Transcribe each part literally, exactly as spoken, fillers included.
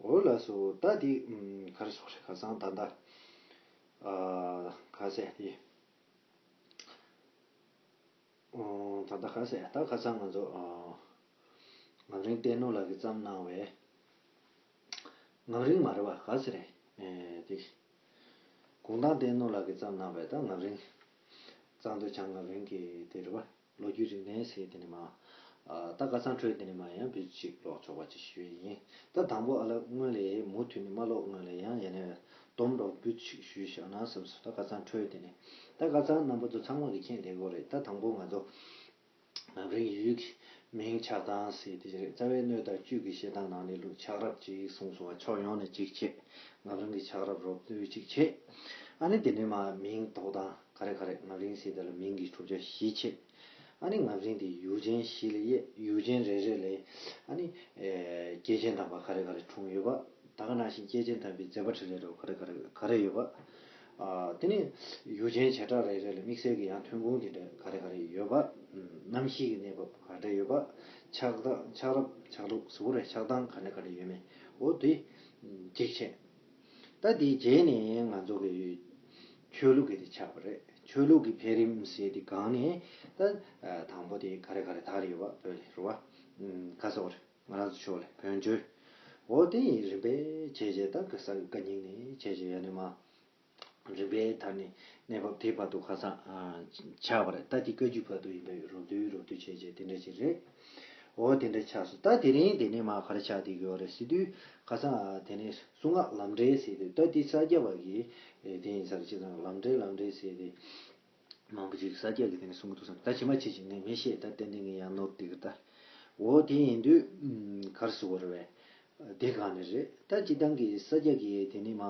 འོ་ལགས་སོ། ད་དེ་ཨམ་ག་རེ་ཟེར་དགོས་རེད། ཁ་སང་ད་ལྟ་ཨ་ག་ཟེར་དེ་ཨོ་ད་ལྟ་ག་ཟེར། ད་ཁ་སང་ང་ཚོ་ཨ་ངམ་རིང་བསྟན་ནོར་ལགས་ཀྱིས་བརྩམས་གནང་བའི། ངམ་རིང་མ་རེད་པ། ག་ཟེར་རེད། ཨེ་དེ་གུང་ཐང་བསྟན་ནོར་ལགས་ཀྱིས་བརྩམས་གནང་བའི་ད་ངམ་རིང་། གཙང་སྟོད་བྱང་ངམ་རིང་གི་དེ་རེད་པ། ལོ་རྒྱུས་རིག་གནས་ཟེར་དེ་ནས་མ། ཨ་ད་ཁ་སང་འཕྲོས་དེ་ནས་མ་ཡང་བོད་ཅིག་ཀློག་ཆོག་པ་ཅིག་ཞུས་ཡིན། ད་དང་པོ་ཨ་ལ་སྔོན་ལ་མུ་མཐུད་ནས་མ་ཀློག་སྔོན་ལ་ཡང་ཡང་ནས་སྡོམ་འགྲོ་བོད་ཅིག་ཞུས་བཞག་ན་བསམ་སོང་། ད་ཁ་སང་འཕྲོས་དེ་ནས། ད་ཁ་སང་རྣམ་པ་ཚོ་ཚང་མ་གིས་མཁྱེན་བསྡད་ཀྱི་ཡོད་རེད། ད་དང་པོ་ང་ཚོ་ངམ་རིང་ཡུལ་གྱི་མིང་ཆགས་སྟངས་ཟེར་དེ་རེད། རྩ་བའི་སྣོད་དང་བཅུད་ཀྱི་བཤད་སྟངས་ནང་ནས་ལུགས་ཆགས་རབས་ཅིག་གསུངས་སོང་བ། ཕྱོགས་ཡོངས་ནས་གཅིག་བྱས། ངམ་རིང་གི་ཆགས་རབས་རོབ་བསྡུས་གཅིག་བྱས། ཨ་ནི་དེ་ནས་མ་མིང་འདོགས་སྟངས་ག་རེ་ག་རེ། ངམ་རིང་ཟེར་དེ་ལ་མིང་གི་གྲུབ་ཆ་བཞི་བྱས། ཨ་ནི་ངམ་རིང་དེ་ཡུལ་ཆེན་བཞི་ལ་དབྱེ། ཡུལ་ཆེན་རེ་རེ་ལ་ཨ་ནི་ཨེ་སྐྱེས་ཆེན་དམ་པ་ག་རེ་ག་རེ་འཁྲུངས་ཡོད་པ། ད་ག་ནང་བཞིན་སྐྱེས་ཆེན་དམ་པའི་མཛད་པ་འཕྲིན་ལས་རོ་ག་རེ་ག་རེ་ག་རེ་ཡོད་པ། ཨ་དེ་ནས་ཡུལ་ཆེན་བྱེ་བྲག་རེ་རེ་ལ་དམིགས་བསལ་གྱི་ཡང་ཐོན་ཁུངས་དེ་འདྲ་ག་རེ་ག་རེ་ཡོད་པ། གནམ་གཤིས་ཀྱི་གནས་བབ་ག་འདྲ་ཡོད་པ། ཆགས་སྟངས་ཆགས་རབས་ཆགས་ལུགས་ཟེར་དགོས་རེད། ཆགས་སྟངས་ག་འདྲ་ག་འདྲ་ཡོད་མེད། འོ་དེ་གཅིག་བྱས། ད་དེའི་རྗེས་ནས་ང་ཚོ་གི་ཆོས་ལུགས་ཀྱི་དེ་ཆགས་པ་རེད། ཆོས་ལུགས་ཀྱི་འཕེལ་རིམ་ཟེར་དེ་སྒང་ནས་ད་དང་པོ་དེ་ག་རེ་ག་རེ་དར་ཡོད་པ། བོད་ལ་རེད་པ། ཁ་སོག་རེད། ང་རང་ཚོ་ཕྱོགས་ལ་བོན་ཆོས། འོ་དེ་ཡི་རིམ་པས་བྱས་བྱས། ད་ག་ས་གི་བཀའ་རྙིང་ནས་བྱས་བྱས་ཡ་ནས་མ། རིམ་པས་དར་ནས་གནས་བབ་དེ་བར་དུ་ཁ་སང་ཨ་ཆགས་པ་རེད། ད་དེ་བཀའ་བརྒྱུད་བར་དུ་ཡིན་པས་རོབ་བསྡུས་རོབ་བསྡུས་བྱས་བྱས་དེ་འདྲ་ཅིག་རེད། འོ་དེ་འདྲ་ཆགས་སོང་། ད་དེ་རིང་དེ་ནས་མ་ག་རེ་ཆགས་བསྡད་ཀྱི་ཡོད་རེད་ཟེར་དུས། ཁ་སང་ཨ་དེ་ནས་གསུང་ངག་ལམ་འབྲས་ཟེར་དུས། ད་དེ་ས་སྐྱ་པ་གི་ཨེ་དེ་ཡིན་ས་རེད། སྤྱིར་བཏང་ལམ་འབྲས་ལམ་འབྲས་ཟེར་དེ། མང་པོ་ཅིག་ས་སྐྱ་གི་དེ་ནས་གསུང་གི་འདུག་བསམ། ད་ཇི་མ་ཇི་བཞིན་ངས་མི་ཤེས། ད་ཏན་ཏན་ངས་ཡང་ནོར་བསྡད་ཀྱི། ད་འོ་དེ་ཡིན་དུས་ཨམ་ག་རེ་ཟེར་དགོས་རེད་པས། དེ་སྒང་ནས་རེད། ད་སྤྱིར་བཏང་གི་ས་སྐྱ་གི་དེ་ནས་མ་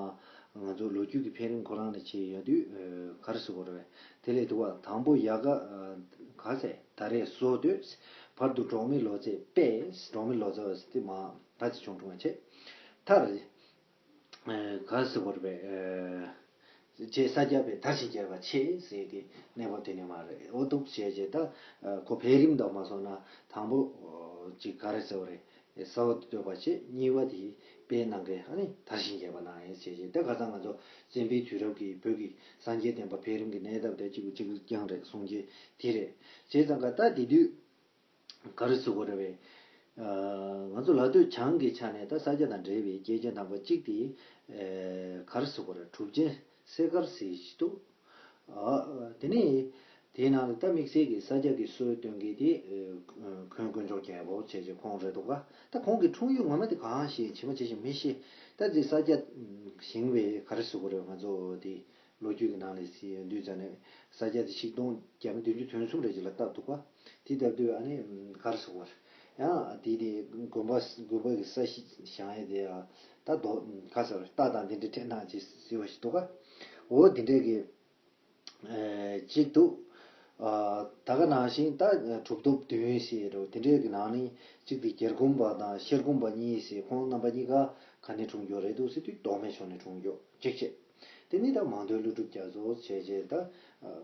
ང་ཚོ་ལོ་རྒྱུས་ཀྱི་འཕེལ་རིམ་ཁོ་རང་ནས་བྱས་ཡོང་དུས་ཨ་ག་རེ་ཟེར་དགོས་རེད་པས། དེ་ལས་དུ་བ་དང་པོ་ཡ་ག་ཨ་ག་ཟེར། ད་རེས་སོ་དུས་བར་དུ་འབྲོག་མི་ལོ་ཙཱའི་དཔེ། འབྲོག་མི་ལོ་ཙཱ་བ་ཟེར་དེ་མ་ད་ཅི་བྱུང་བྱུང་བ་བྱས། མཐར་ཨ་ག་རེ་ཟེར་དགོས་རེད་པས། ཨ་ཅེས་ས་སྐྱ་པས་དར་ཞིང་རྒྱས་པ་ཆེ་ཟེར་གི་གནས་བབ་དེ་ནས་མ་རེད། འོ་འདུག་བྱས་བྱས་ད་ཨ་ཁོ་འཕེལ་རིམ་དང་མ་སོང་ན་དང་པོ་ཨོ་ཅིག་ག་རེ་ཟེར་བ་རེད། གསར་བ་བཏོད་པ་བྱས། གཉིས་པ་དེ་དཔེ་གནང་མཁན་ཨ་ནི་དར་ཞིང་རྒྱས་པ་གནང་ཡས་བྱས་བྱས། ད་ཁ་སང་ང་ཚོ་བཙན་པོའི་དུས་རབས་ཀྱི་བོད་ཀྱི་སངས་རྒྱས་བསྟན་པ་འཕེལ་རིམ་གྱི་གནས་སྟངས་དེ་གཅིག་པུ་གཅིག་རྐྱང་རེད་གསུང་གི་དེ་རེད། བྱས་ཙང་ཀ་ད་དེ་དུས། ག་རེ་ཟེར་དགོས་རེད་པས། ཨ་ང་ཚོ་ལ་སྟོད་བྱང་གི་ཆ་ནས་ད་ས་སྐྱ་དང་འབྲེལ་བའི་སྐྱེས་ཆེན་དམ་པ་གཅིག་དེ་ཨེ་ག་རེ་ཟེར་དགོས་རེད། གྲུབ་ཆེན་སེ་དཀར་ཟེར་ཞིག་འདུག་ཨ་དེ་ནས་དེའི་ནང་ལ་ད་དམིགས་བསལ་གྱི་ས་སྐྱ་གི་སྲོལ་གཏོད་མཁན་དེ་ཨེ་འཁོན་དཀོན་མཆོག་རྒྱལ་པོ་བྱས་བྱས་ཁོང་རེད་འདུག་ག་ད་ཁོང་གི་འཁྲུངས་ཡུལ་ངོ་མ་དེ་གང་ཞིག་ཇི་མ་ཇི་བཞིན་མི་ཤེས། ད་དེ་ས་སྐྱ་ཞིང་བའི་ག་རེ་ཟེར་དགོས་རེད། ང་ཚོ་དེ། ལོ་རྒྱུས་ཀྱི་ནང་ལ་གཟིགས་ཡོང་དུས་ཙ་ནས་ས་སྐྱ་དེ་ཆིག་སྟོང་བརྒྱ་མེད་བདུན་ཅུ་དོན་གསུམ་རེ་ཅིག་ལ་བཏབ་འདུག་ག་དེ་བཏབ་དུས་ཨ་ནི་ག་རེ་ཟེར་དགོས་རེད། ཡང་དེ་དེ་དགོན་པ་དགོན་པ་གི་ས་གཞི་བཞེངས་ཡས་དེ་ཡང་ད་རྡོ་ག་ཟེར་རྟ་དང་དེ་འདྲ་སྤྲད་གནང་ཅིག་ཟེར་བ་ཞིག་འདུག་ག་འོ་དེ་འདྲས་ཀྱི་ཨེ་གཅིག་འདུག་ཨ་ད་ག་ནང་བཞིན་ད་གྲུབ་ཐོབ་བདུན་ཟེར་རོ། དེ་འདྲས་ཀྱི་ནང་ནས་གཅིག་དེ་རྒྱལ་གོམས་པ་དང་ཤེལ་གོམས་པ་གཉིས་ཟེར། ཁོང་རྣམ་པ་གཉིས་ཀ་ག་ནས་འཁྲུངས་རྒྱུ་རེད་འདུག་ཟེར་དུས་རྟོག་མེད་ཕྱོགས་ནས་འཁྲུངས་རྒྱུ་གཅིག་བྱས། དེ་ནས་ད་མང་ཐོས་ཀླུ་སྒྲུབ་རྒྱ་མཚོ་བྱས་བྱས་ད་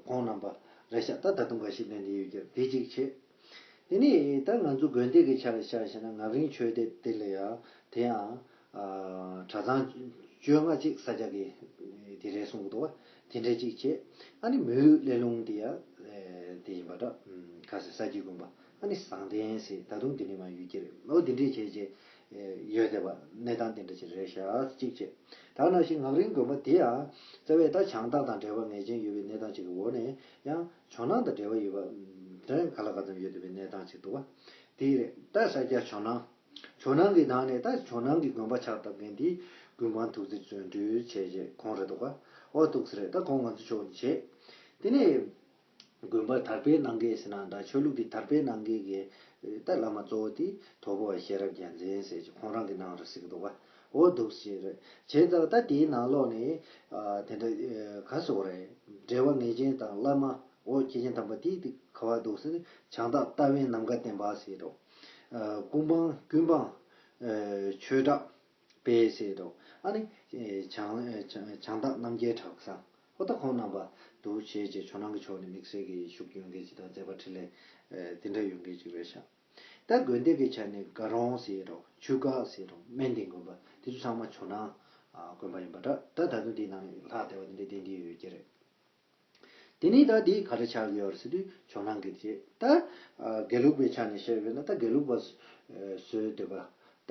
ཁོང་རྣམ་པ་རེད་ཤག་ད་ད་དུང་འགའ་ཞིག་ལྷན་དེ་ཡོད་ཀྱི་དེ་གཅིག་བྱས། དེ་ནས་ད་ང་ཚོ་དགོན་སྡེ་གི་ཆ་ལ་ཆ་བཞག་ན་ངམ་རིང་ཆོས་སྡེ་དེ་ལ་ཡང་དེ་ཡང་གྲྭ་ཚང་བཅོ་ལྔ་གཅིག་ས་སྐྱ་གི་དེ་རེད་གསུང་གི་འདུག་བ། དེ་འདྲ་གཅིག་བྱས། ཨ་ནི་མོན་ཡུལ་སླེ་ལུང་དེ་ཡང་དེ་ཡིན་པ་འདྲ། ཁ་སང་ས་སྐྱའི་དགོན་པ་ཨ་ནི་བཟང་ལྡན་ཟེར་ད་དུང་དེ་ནས་མ་ཡོད་ཀྱི་རེད། ཨོ་དེ་འདྲས་བྱས་བྱས་ཡོད་བསྡད་པ། གནས་སྟངས་དེ་འདྲ་ཅིག་རེད་ཤག་གཅིག་བྱས། ད་ག་ནང་བཞིན་ངམ་རིང་དགོན་པ་དེ་ཡང་རྩ་བའི་ད་བྱང་སྟག་དང་འབྲེལ་བ་ངེས་ཅན་ཡོད་པའི་གནས་སྟངས་ཅིག་གི་འོག་ནས་ཡང་ཇོ་ནང་དང་འབྲེལ་བ་ཡོད་པ་དེ་ག་ལ་ག་ཙམ་ཡོད་བསྡད་པའི་གནས་སྟངས་ཅིག་འདུག་བ། དེ་རེད། ད་ས་སྐྱ་ཇོ་ནང་ཇོ་ནང་གི་ནང་ནས་ད་ཇོ་ནང་གི་དགོན་པ་ཕྱག་བཏབ་མཁན་དེ་ཀུན་སྤངས་ཐུགས་རྗེ་བརྩོན་འགྲུས་བྱས་བྱས་ཁོང་རེད་འདུག་ག་འོ་ཐུགས་རྗེ་རེད། ད་ཁོང་ང་ཚོ་ཕྱོགས་ནས་བྱས། དེ་ནས་དགོན་པ་དར་སྤེལ་གནང་མཁན་ཟེར་ན་འདྲ། ཆོས་ལུགས་དེ་དར་སྤེལ་གནང་མཁན་གྱི་ད་བླ་མ་གཙོ་བོ་དེ་དོལ་པོ་བ་ཤེས་རབ་རྒྱལ་མཚན་ཟེར་གྱི་ཁོང་རང་གི་ནང་རེད་ཟེར་གྱི་འདུག་ག་འོ་འདུག་ཟེར་རེད། བྱས་ཙང་ད་དེའི་ནང་ལོགས་ནས་དེ་འདྲ་ག་ཟེར་དགོས་རེད། འབྲེལ་བ་ངེས་ཅན་དང་བླ་མ། འོ་སྐྱེས་ཆེན་དམ་པ་དེ་དེ་ག་བ་འདུག་ཟེར་ན་བྱང་སྟག་རྟ་བན་ནམ་མཁའ་བསྟན་པ་ཟེར་རོ། ཀུན་སྤངས་ཀུན་སྤངས་ཆོས་གྲགས་དཔལ་ཟེར་རོ། ཨ་ནི་བྱང་བྱང་སྟག་རྣམ་རྒྱལ་གྲགས་བཟང་། འོ་ད་ཁོང་རྣམ་པ་འདུག་བྱས་བྱས་ཇོ་ནང་གི་ཕྱོགས་ནས་དམིགས་བསལ་གྱི་ཤུགས་ཡོད་མཁན་ཅིག་དང་མཛད་པ་འཕྲིན་ལས་དེ་འདྲ་ཡོད་མཁན་ཅིག་རེད་ཤག་ད་དགོན་སྡེ་གི་ཆ་ནས་དགའ་རོང་ཟེར་རོ། ཆོས་སྒར་ཟེར་རོ། སྨན་ལྡན་དགོན་པ་དེ་ཚོ་ཚང་མ་ཇོ་ནང་དགོན་པ་ཡིན་པ་འདྲ། ད་ད་དུང་དེའི་ནང་ལྷག་བསྡད་པ་དེ་འདྲ་ཏན་ཏན་ཡོད་ཀྱི་རེད། དེ་ནས་ད་འདི་ག་རེ་ཆགས་ཀྱི་ཡོད་རེད་ཟེར་དུས་ཇོ་ནང་གི་རྗེ། ད་དགེ་ལུགས་པའི་ཆ་ནས་བཤད་པས་ན་ད་དགེ་ལུགས་པ་བཟོས་འདོད་པ། ད་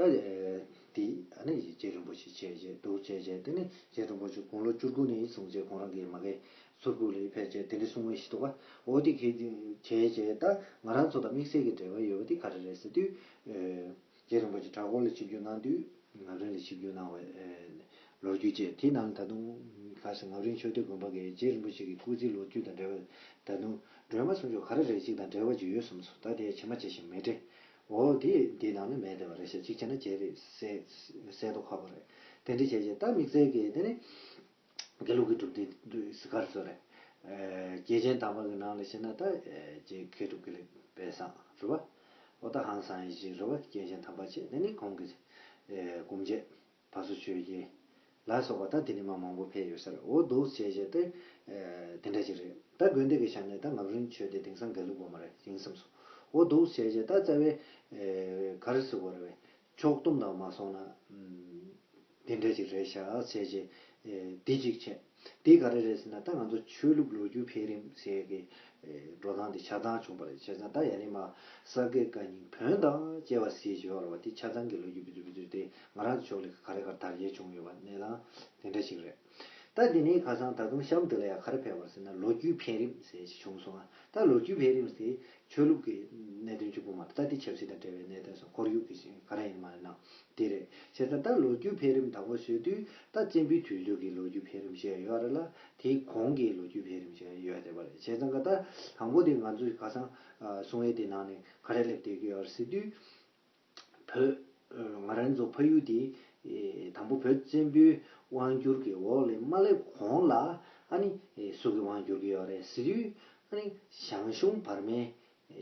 དེ་ཨ་ནི་རྗེ་རིན་པོ་ཆེ་བྱས་རྗེས་འདུག་བྱས་རྗེས། དེ་ནི་རྗེ་རིན་པོ་ཆེ་དགུང་ལོ་བཅུ་དགུ་ནས་བཟུང་རྗེས་ཁོང་རང་གིས་མ་གི་ཟུར་ཕུག་ལ་ཕེབས་རྗེས་དེ་འདྲ་གསུང་བའི་ཞིག་འདུག་ག། འོ་དེ་གི་བྱས་རྗེས་ད་ང་རང་ཚོ་དང་དམིགས་བསལ་གྱི་འབྲེལ་བ་ཡོད་པ་དེ་ག་རེ་རེད་ཟེར་དུས། རྗེ་རིན་པོ་ཆེ་བྲག་འཁོར་ལ་ཆིབས་བསྒྱུར་གནང་དུས་ངམ་རིང་ལ་ཆིབས་བསྒྱུར་གནང་བའི་ལོ་རྒྱུས་བཅས། དེའི་ནང་ད་དུང་ག་ཟེར་ངམ་རིང་ཆོས་སྡེ་དགོན་པ་གི་རྗེ་རིན་པོ་ཆེ་གི་སྐུ་ཚེའི་ལོ་རྒྱུས་དང་འབྲེལ་བའི་ད་དུང་སྒྲོལ་མ་སུམ་ཅུ་ག་རེ་རེ་ཅིག་དང་འབྲེལ་བ་ཅིག་ཡོད་བསམ་སོང་། ད་དེ་ཇི་མ་ཇི་བཞིན་མི་དྲན། འོ་དེ་དེའི་ནང་ལ་མེད་བསྡད་པ་རེད་ཤག། གཅིག་བྱས་ན་བརྗེད་རེད། གསལ་གསལ་མདོག་ཁ་པོ་རེད། དེ་འདྲ་བྱས་རྗེས་ད་དམིགས་བསལ་གྱི་དེ་ནི། དགེ་ལུགས་ཀྱི་སྒྲུབ་སྡེ་འདུས་སི་ཁར་སོ་རེད། ཨེ་སྐྱེས་ཆེན་དམ་པ་གི་ནང་ལ་བཤད་ན་ད་ཨེ་རྗེ་མཁས་གྲུབ་དགེ་ལེགས་དཔལ་བཟང་རེད་པ། ཨོ་ད་ཧང་སང་ཡི་ཞིག་རེད་པ། སྐྱེས་ཆེན་དམ་པ་བྱས། དེ་ནི་ཁོང་གི་ཨེ་སྐུ་མཆེད་བ་སོ་ཆོས་རྒྱལ་ལ་སོགས་པ་ད་དེ་ནི་མ་མང་པོ་ཕེབས་ཡོད་ས་རེད། འོ་འདུག་བྱས་བྱས་ཏེ་ཨེ་དེ་འདྲ་ཞིག་རེད། ད་དགོན་སྡེ་གི་ཆ་ནས་ད་ངམ་རིང་ཆོས་སྡེ་དེང་སང་དགེ་ལུགས་པ་མ་རེད་ཡིན་བསམ་སོང་། འོ་འདུག་བྱས་བྱས་ད་རྩ་བའི་ཨེ་ག་རེ་ཟེར་དགོས་རེད་པས། ཕྱོགས་བསྡོམས་དང་མ་སོང་ན། ཨམ། དེ་འདྲ་ཅིག་རེད་ཤག་ཟེར་བྱས། ཨེ་འདི་གཅིག་བྱས། འདི་ག་རེ་རེད་ཟེར་ན་ད་ང་ཚོ་ཆོས་ལུགས་ལོ་རྒྱུས་འཕེལ་རིམ་ཟེར་གི་ཨེ་འགྲོ་སྟངས་འདི་ཆ་ཚང་བྱུང་བ་རེད། བྱས་ཙང་ད་ཡ་ནི་མ་ས་དགེ་བཀའ་རྙིང་བོན་དང་བཅས་པ་ཟེར་བྱས་ཡོད་རེད་པ། དེ་ཆ་ཚང་གི་ལོ་རྒྱུས་བི་ཛུ་བི་ཛུ་དེ་ང་རང་ཚོ་ཕྱོགས་ལ་ག་རེ་ག་རེ་དར་རྒྱས་བྱུང་ཡོད་པ་གནས་སྟངས་དེ་འདྲ་ཞིག་རེད། ད་འདི་ནས་ཁ་སང་ད་དུང་གཤམ་དེ་ལ་ཡང་ག་རེ་ཕེབས་པ་རེད་ཟེར་ན་ལོ་རྒྱུས་འཕེལ་རིམ་ཟེར་ཞིག་བྱུང་སོང་ང་། ད་ལོ་རྒྱུས་འཕེལ་རིམ་ཟེར་ཆོས་ལུགས་ཀྱི་གནད་དོན་གཅིག་པུ་མ་རེད། ད་དེ་ཆབ་སྲིད་དང་འབྲེལ་བའི་གནད་དོན་སོགས་ཁོར་ཡུག་གི་ག་རེ་ཡིན་མ་ཡིན་ན་དེ་རེད། བྱས་ཙང་ད་ལོ་རྒྱུས་འཕེལ་རིམ་དང་པོ་བཟོས་དུས་ད་བཙན་པོའི་དུས་ཚོད་ཀྱི་ལོ་རྒྱུས་འཕེལ་རིམ་ཞིག་ཡོད་རེད་ལ། དེའི་གོང་གི་ལོ་རྒྱུས་འཕེལ་རིམ་ཞིག་ཡོད་བསྡད་པ་རེད། བྱས་ཙང་ཀ་ད་དང་པོ་དེ་ང་ཚོས་ཁ་སང་གསུང་ཡས་དེ་ནང་ནས་ག་རེ་སླེབས་བསྡད་ཀྱི་ཡོད་རེད་ཟེར་དུས། བོད། ང་རང་ཚོ་ཕ་ཡུལ་དེ། དང་པོ་བོད་བཙན་པོའི་དབང་སྒྱུར་གྱི་འོག་ལ་མ་སླེབས་གོང་ལ་ཨ་ནི་སུ་གིས་དབང་སྒྱུར་གྱི་ཡོད་རེད་ཟེར་དུས། ཨ་ནི་ཞང་ཞུང་བར་མའི་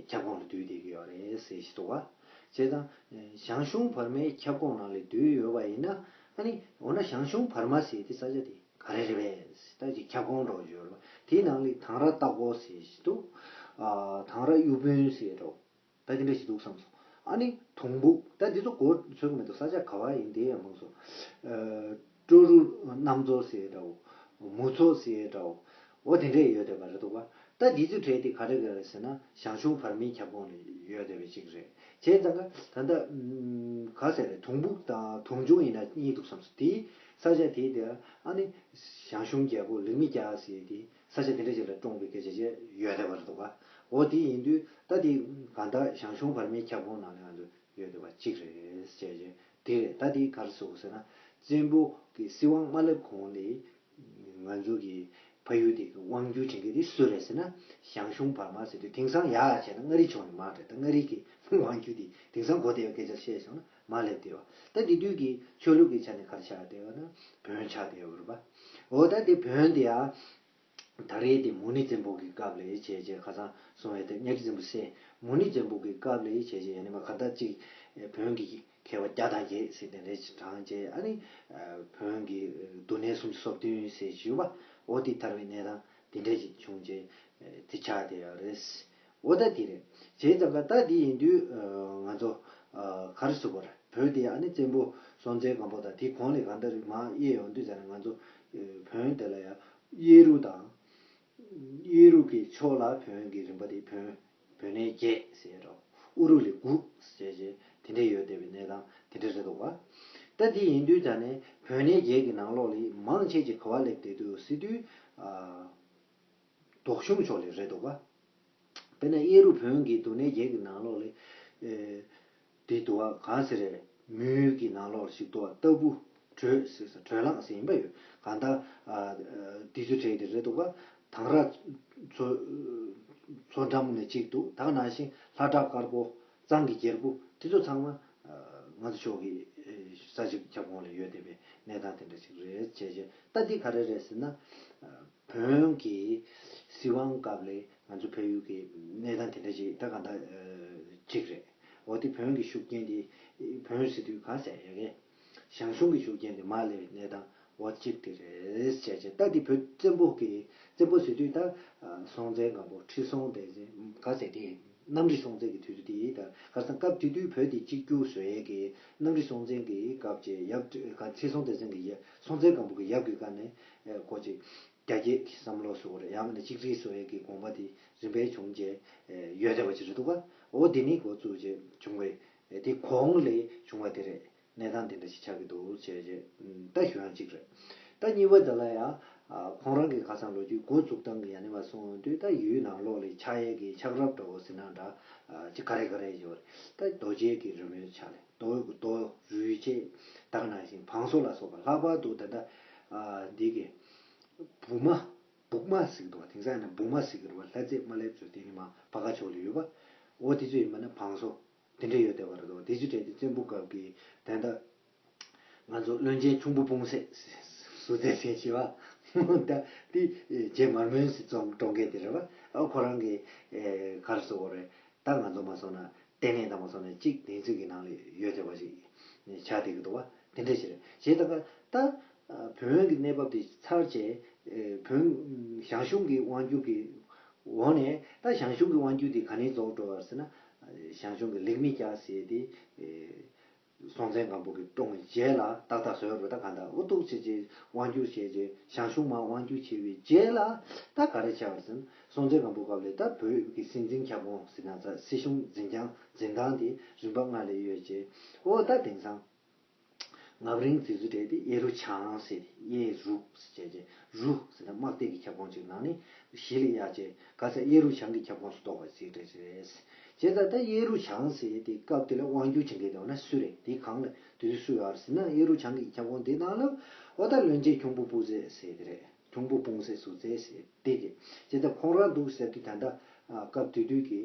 ཁྱབ་ཁོངས་ལ་སྡོད་བསྡད་ཀྱི་ཡོད་རེད་ཟེར་བཞིན་འདུག་བ། བྱས་ཙང་ཞང་ཞུང་བར་མའི་ཁྱབ་ཁོངས་ནང་ལ་སྡོད་ཡོད་པ་ཡིན་ན། ཨ་ནི་འོ་ན་ཞང་ཞུང་བར་མ་ཟེར་དེ་ས་ཆ་དེ་ག་རེ་རེད་པས་ཟེར། ད་ཅིག་ཁྱབ་ཁོངས་འདྲ་བོ་ཡོད་རེད་བ། དེའི་ནང་ལ་དང་ར་སྟག་ཀོ་ཟེར་བཞིན་འདུག་དང་ར་གཡུ་དཔོན་ཟེར་འདྲ་བོ། ད་དེ་འདྲ་ཞིག་འདུག་བསམ་སོང་། ཨ་ནི་དུང་སྦུག་ད་འདི་ཚོ་གོ་ཚོད་ཀྱི་མི་འདུག་ས་ཆ་ག་བ་ཡིན་དེ་ཡང་མང་སོང་། ཨ། སྤྲོ་རུ་གནམ་མཚོ་ཟེར་འདྲ་བོ། མུ་མཚོ་ཟེར་འདྲ་བོ། འོ་དེ་འདྲས་ཡོད་བསྡད་པ་རེད་འདུག་བ། ད་འདི་ཚོའི་གྲས་དེ་ག་རེ་ག་རེ་ཟེར་ན་ཞང་ཞུང་བར་མའི་ཁྱབ་ཁོངས་ལ་ཡོད་བསྡད་པའི་གཅིག་རེད། བྱས་ཙང་ཀ་ད་ལྟ་ཨམ། ག་ཟེར་རེད། དུང་སྦུག་དང་དུང་ཆུང་ཡིན་ན་གཉིས་འདུག་བསམ་སོང་། དེའི་ས་ཆ་དེའི་དེ་ཨ་ནི་ཞང་ཞུང་རྒྱལ་པོ་ལིག་མི་རྒྱ་ཟེར་དེ། ས་ཆ་དེ་འདྲ་ཞིག་ལ་བཀྲོངས་པའི་སྐད་ཆ་ཅིག་ཡོད་བསྡད་པ་རེད་འདུག་ག། འོ་དེ་ཡིན་དུས་ད་དེ་གང་ལྟར་ཞང་ཞུང་བར་མའི་ཁྱབ་ཁོངས་ནང་ལ་ང་ཚོ་ཡོད་བསྡད་པ་གཅིག་རེད་ཟེར་བྱས། དེ་རེད། ད་དེ་ག་རེ་ཟེར་དགོས་ཟེར་ན། བཙན་པོ་གི་སྲིད་དབང་མ་སླེབས་གོང་ལ་ང་ཚོ་གི་ཕ་ཡུལ་དེ་གི་དབང་སྒྱུར་བྱེད་མཁན་དེ་སུ་རེད་ཟེར་ན། ཞང་ཞུང་བར་མ་ཟེར་དུས་དེང་སང་ཡག་བྱས་ན་མངའ་རིས་ཕྱོགས་ནས་མར་རེད། ད་མངའ་རིས་ཀྱི་དབང་སྒྱུར་དེ་དེང་སང་གོ་བདེ་བའི་སྐད་ཆ་བཤད་སོང་ན་མར་སླེབས་བསྡད་པ། ད་དེ་དུས་ཀྱི་ཆོས་ལུགས་ཀྱི་ཆ་ནས་ག་རེ་ཆགས་བསྡད་ཡོད་ན་བོན་ཆགས་བསྡད་ཡོད་རེད་པ། འོ་ད་དེ་བོན་དེ་ཡང་། ད་རེས་དེ་མུ་ནེ་བཙན་པོ་གི་སྐབས་ལ་བྱས་རྗེས་ཁ་སང་གསུངས་པའི་དེ་གཉའ་ཁྲི་བཙན་པོ་སྲས་མུ་ནེ་བཙན་པོ་གི་སྐབས་ལ་བྱས་རྗེས་ཡ་ནི་མ་ག་ད་ཅིག་བོན་གྱི་མཁས་པ་བརྒྱ་དང་བརྒྱད་ཟེར་དེ་འདྲ་ཞིག་བགྲངས་རྗེས། ཨ་ནི་བོན་གྱི་འདུལ་གནས་སུམ་ཅུ་སོ་བདུན་ཟེར་ཞུས་པ། འོ་དེ་དར་བའི་གནས་སྟངས་དེ་འདྲ་ཞིག་བྱུང་རྗེས་དེ་ཆགས་བསྡད་ཡོད་རེད། འོ་ད་དེ་རེད། བྱས་ཙང་ཀ་ད་དེ་ཡིན་དུས་ང་ཚོ་ག་རེ་ཟེར་དགོས་རེད། བོད་དེ་ཨ་ནི་བཙན་པོ་སྲོང་བཙན་སྒམ་པོ་དང་དེའི་གོང་ལ་གང་ལྟར་མར་དབྱེ་ཡོང་དུས་ཙ་ན་ང་ཚོ་བོན་དེ་ལ་ཡང་། གཡས་རུ་དང་། གཡས་རུ་གི་ཕྱོགས་ལ་བོན་གྱི་རིམ་པ་དེ་བོན། བོན་གནས་བརྒྱད་ཟེར་རོ། དབུ་རུ་ལ་དགུ་ཟེར་བྱས་དེ་འདྲ་ཡོད་བསྡད་པའི་གནས་སྟངས་དེ་འདྲ་རེད་འདུག་ག། ད་དེ་ཡིན་དུས་ད་ནས་བོན་གནས་བརྒྱད་ཀྱི་ནང་ལོགས་ལ་མང་ཆེ་ཅིག་ག་བ་སླེབས་བསྡད་འདུག་ཟེར་དུས། ཨ། ལྡོག་གཞུང་ཕྱོགས་ལ་རེད་འདུག་ག། དཔེར་ན་གཡས་རུ་བོན་གྱི་འདུལ་གནས་བརྒྱད་ཀྱི་ནང་ལོགས་ལ། ཨེ། དེ་འདུལ་བ་གང་ཟེར་རེད། མོན་གྱི་ནང་ལོགས་ཤིག་འདུལ་བ་ལྟ་བུ། བགྲོད་ཟེར་ས་བགྲོད་གླེང་ཟེར་ཡིན་པ་ཡོད། གང་ལྟར། ཨ། དེ་ཚོའི་གྲས་དེ་རེད་འདུག་ག། དང་ར། མཚོ། མཚོ་འགྲམ་ནས་གཅིག་འདུག། ད་ག་ནང་བཞིན་ལྷ་བྲག་དཀར་པོ། གཙང་གི་རྒྱལ་པོ་དེ་ཚོ་ཚང་མ། ཨ། ང་ཚོ་ཕྱོགས་ཀྱི། ཨེ། ས་ཆའི་ཁྱབ་ཁོངས་ལ་ཡོད་བསྡད་པའི་གནས་སྟངས་དེ་འདྲ་ཞིག་རེད་བྱས་བྱས། ད་འདི་ག་རེ་རེད་ཟེར་ན། ཨ། བོན་གྱི་སྲིད་དབང་སྐབས་ལ་ང་ཚོ་ཕ་ཡུལ་གྱི་གནས་སྟངས་དེ་འདྲ་ཞིག་ད་ག་འདྲ་ཅིག་རེད། འོ་དེ་བོན་གྱི་ཤུགས་རྐྱེན་དེ། བོན་ཟེར་དུས་ག་ཟེར་ཡ་གི། ཞང་ཞུང་གི་ཤུགས་རྐྱེན་དེ་མར་སླེབས་པའི་གནས་སྟངས་འོ་གཅིག་དེ་རེད་བྱས་བྱས། ད་དེ་བོད་བཙན་པོ་གི། བཙན་པོ་ཟེར་དུས་ད་སྲོང་བཙན་སྒམ་པོ་ཁྲི་སྲོང་ལྡེ་བཙན་ག་ཟེར་དེ། གནམ་རི་སྲོང་བཙན་གྱི་དུས་ཚོད་དེ་ཡིན། ད་ཁ་སང་སྐབས་དེ་དུས་བོད་དེ་གཅིག་གྱུར་བཟོ་ཡས་ཀྱི་གནམ་རི་སྲོང་བཙན་གྱི་སྐབས་ཀྱི་ཡབ་ཁྲི་སྲོང་ལྡེ་བཙན་གྱི་ཡབ་སྲོང་བཙན་སྒམ་པོ་གི་ཡབ་ཀྱི་བཀའ་ནས་ཨེ་ཁོ་ཅིག་རྒྱ་སྐྱེད་ཀྱི་བསམ་བློ་བཟོ་བ་རེད། ཡང་མིན་ན་གཅིག་སྒྲིལ་བཟོ་ཡས་ཀྱི་དགོངས་པ་དེ་རིམ་པས་བྱུང་རྗེས་ཨེ་ཡོད་བསྡད་པ་ཅིག་རེད་འདུག་ག་འོ་དེ་ནི་འགོ་བཙུགས་རྗེས་བྱུང་བའི་ཨེ་དེ་གོང་ལས་བྱུང་བ་དེ་རེད། གནས་སྟངས་དེ་འདྲ་ཞིག་ཆགས་ཀྱི་འདུག་ཅེས་ཅེས་ད་ཞུ་ཡང་གཅིག་རེད། ད་གཉིས་པ་དེ་ལ་ཡང་ཁོང་རང་གི་ཁ་སང་ལོ་རྒྱུས་འགོ་བཙུགས་སྟངས་ཀྱི་ཡ་ནི་མ་སོང་དུས་ད་ཡུལ་ནང་ལོགས་ལ་ཆགས་ཡས་ཀྱི་ཆགས་རབས་འདྲ་བོ་ཟེར་ན་འདྲ་ཅི་ག་རེ་ག་རེ་ཡོད་རེད། ད་རྡོ་གཅལ་གྱི་རི་མོའི་ཆ་ལས་རྡོ་རྡོ་རུས་ཆས་ད་ག་ནང་བཞིན་བང་སོ་ལ་སོགས་པ་ལྷག་པར་དུ་ད་ལྟ་འདི་གི་བུ་མ་བུག་མ་ཟེར་གྱི་འདུག་བ། དེང་སང་ཡིན་ན་བུག་མ་ཟེར་གྱི་རེད་བ། ལྷ་རྫས་དམར་ལེབ་ཚོ་དེ་ནི་མ་ཕ་ག་ཕྱོགས་ལ་ཡོད་པ། འོ་དེ་ཚོ་ཡིན་པ་ན་བང་སོ། དེ་འདྲ་ཡོད་བསྡད་པ་རེད་དོ། དེ་ཚོའི་གྲས་དེ་བཙན་པོ་སྐབས་ཀྱི་ད་ལྟ་ང་ཚོ་བློན་ཆེན་ཁྱུང་པོ་སྤུངས་སད་ཟུར་རྩེ་ཟེར་བྱས་པ། ད་དེ་རྗེ་མར་མོན་སྲིད་ཙོང་ཀྲོང་རྒྱལ་དེ་རེད་བ། ཨ་ཁོ་རང་གི་ག་རེ་ཟེར་དགོས་རེད། ད་ང་ཚོ་མ་སོང་ན་ལྟེ་གནས་དང་མ་སོང་ན་གཅིག་བདེན་ཚིག་གི་ནང་ལ་ཡོད་བསྡད་པ་ཞིག་ཆགས་བསྡད་ཀྱི་འདུག་བ། དེ་འདྲ་ཞིག་རེད། བྱས་ད་ག་ད་བོན་གྱི་གནས་བབ་དེ་ཚར་རྗེས་བོན་ཞང་ཞུང་གི་དབང་སྒྱུར་གྱི་འོག་ནས་ད་ཞང་ཞུང་གི་དབང་སྒྱུར་དེ་ག་ནས་རྫོགས་འགྲོ་བ་ཟེར་ན། ཞང་ཞུང་གི་ལིག་མི་རྒྱ་ཟེར་དེ་སྲོང་བཙན་སྒམ་པོ་གིས་བཀྲོངས་རྗེས་ལ་ཏག་ཏག་བཟོས་རེད། ད་ག་འདྲ་འུ་ཐུག་བྱས་རྗེས་དབང་སྒྱུར་བྱས་རྗེས་ཞང་ཞུང་མར་དབང་སྒྱུར་བྱས་པའི་རྗེས་ལ་ད་ག་རེ་ཆགས་པ་ཟེར་ན། སྲོང་བཙན་སྒམ་པོ་སྐབས་ལ་ད་བོད་ཀྱི་སྲིད་འཛིན་ཁྱབ་ཁོངས་ཟེར་ན་ཚ་སྲིད་གཞུང་འཛིན་སྐྱོང་འཛིན་སྟངས་དེ་རིམ་པ་ལྔ་ལ་ཡོད་རྗེས་འོ་ད་དེང་སང་། རྔ་བར་རིང་བརྩི་ཚུལ་གྲས་དེ་གཡས་རུ་བྱང་ཟེར་ཏེ་གཡས་རུ་ཟེར་བྱས་རྗེས་རུ་ཟེར་ན་དམག་སྡེ་གི་ཁྱབ་ཁོངས་ཅིག་ནང་ནས་གཞི་ལ་ཡ་བྱས་ག་ས་གཡས་རུ་བྱང་གི་ཁྱབ་ཁོངས་སུ་གཏོགས་པ་ཟེར་གྲས་རེད། བྱས་ཙང་ད་གཡས་རུ་བྱང་ཟེར་ཏེ་སྐབས་དེ་ལ་དབང་སྒྱུར་བྱེད་མཁན་དེ་འོ་ན་སུ་རེད། དེའི་སྒང་ལ་དེ་དུས་སུ་ཡོད་ཟེར་ན་གཡས་རུ་བྱང་གི་ཁྱབ་ཁོངས་དེ་ནང་ལ་འོ་ད་བློན་ཆེན་ཁྱུང་པོ་སྤུངས་སད་ཟེར་དེ་རེད། ཁྱུང་པོ་སྤུངས་སད་ཟུར་རྩེ་ཟེར་དེ་གི་བྱས་ཙང་ཁོང་རང་འདུག་ཟེར་དུས་ད་ལྟ་སྐབས་དེ་དུས་ཀྱི་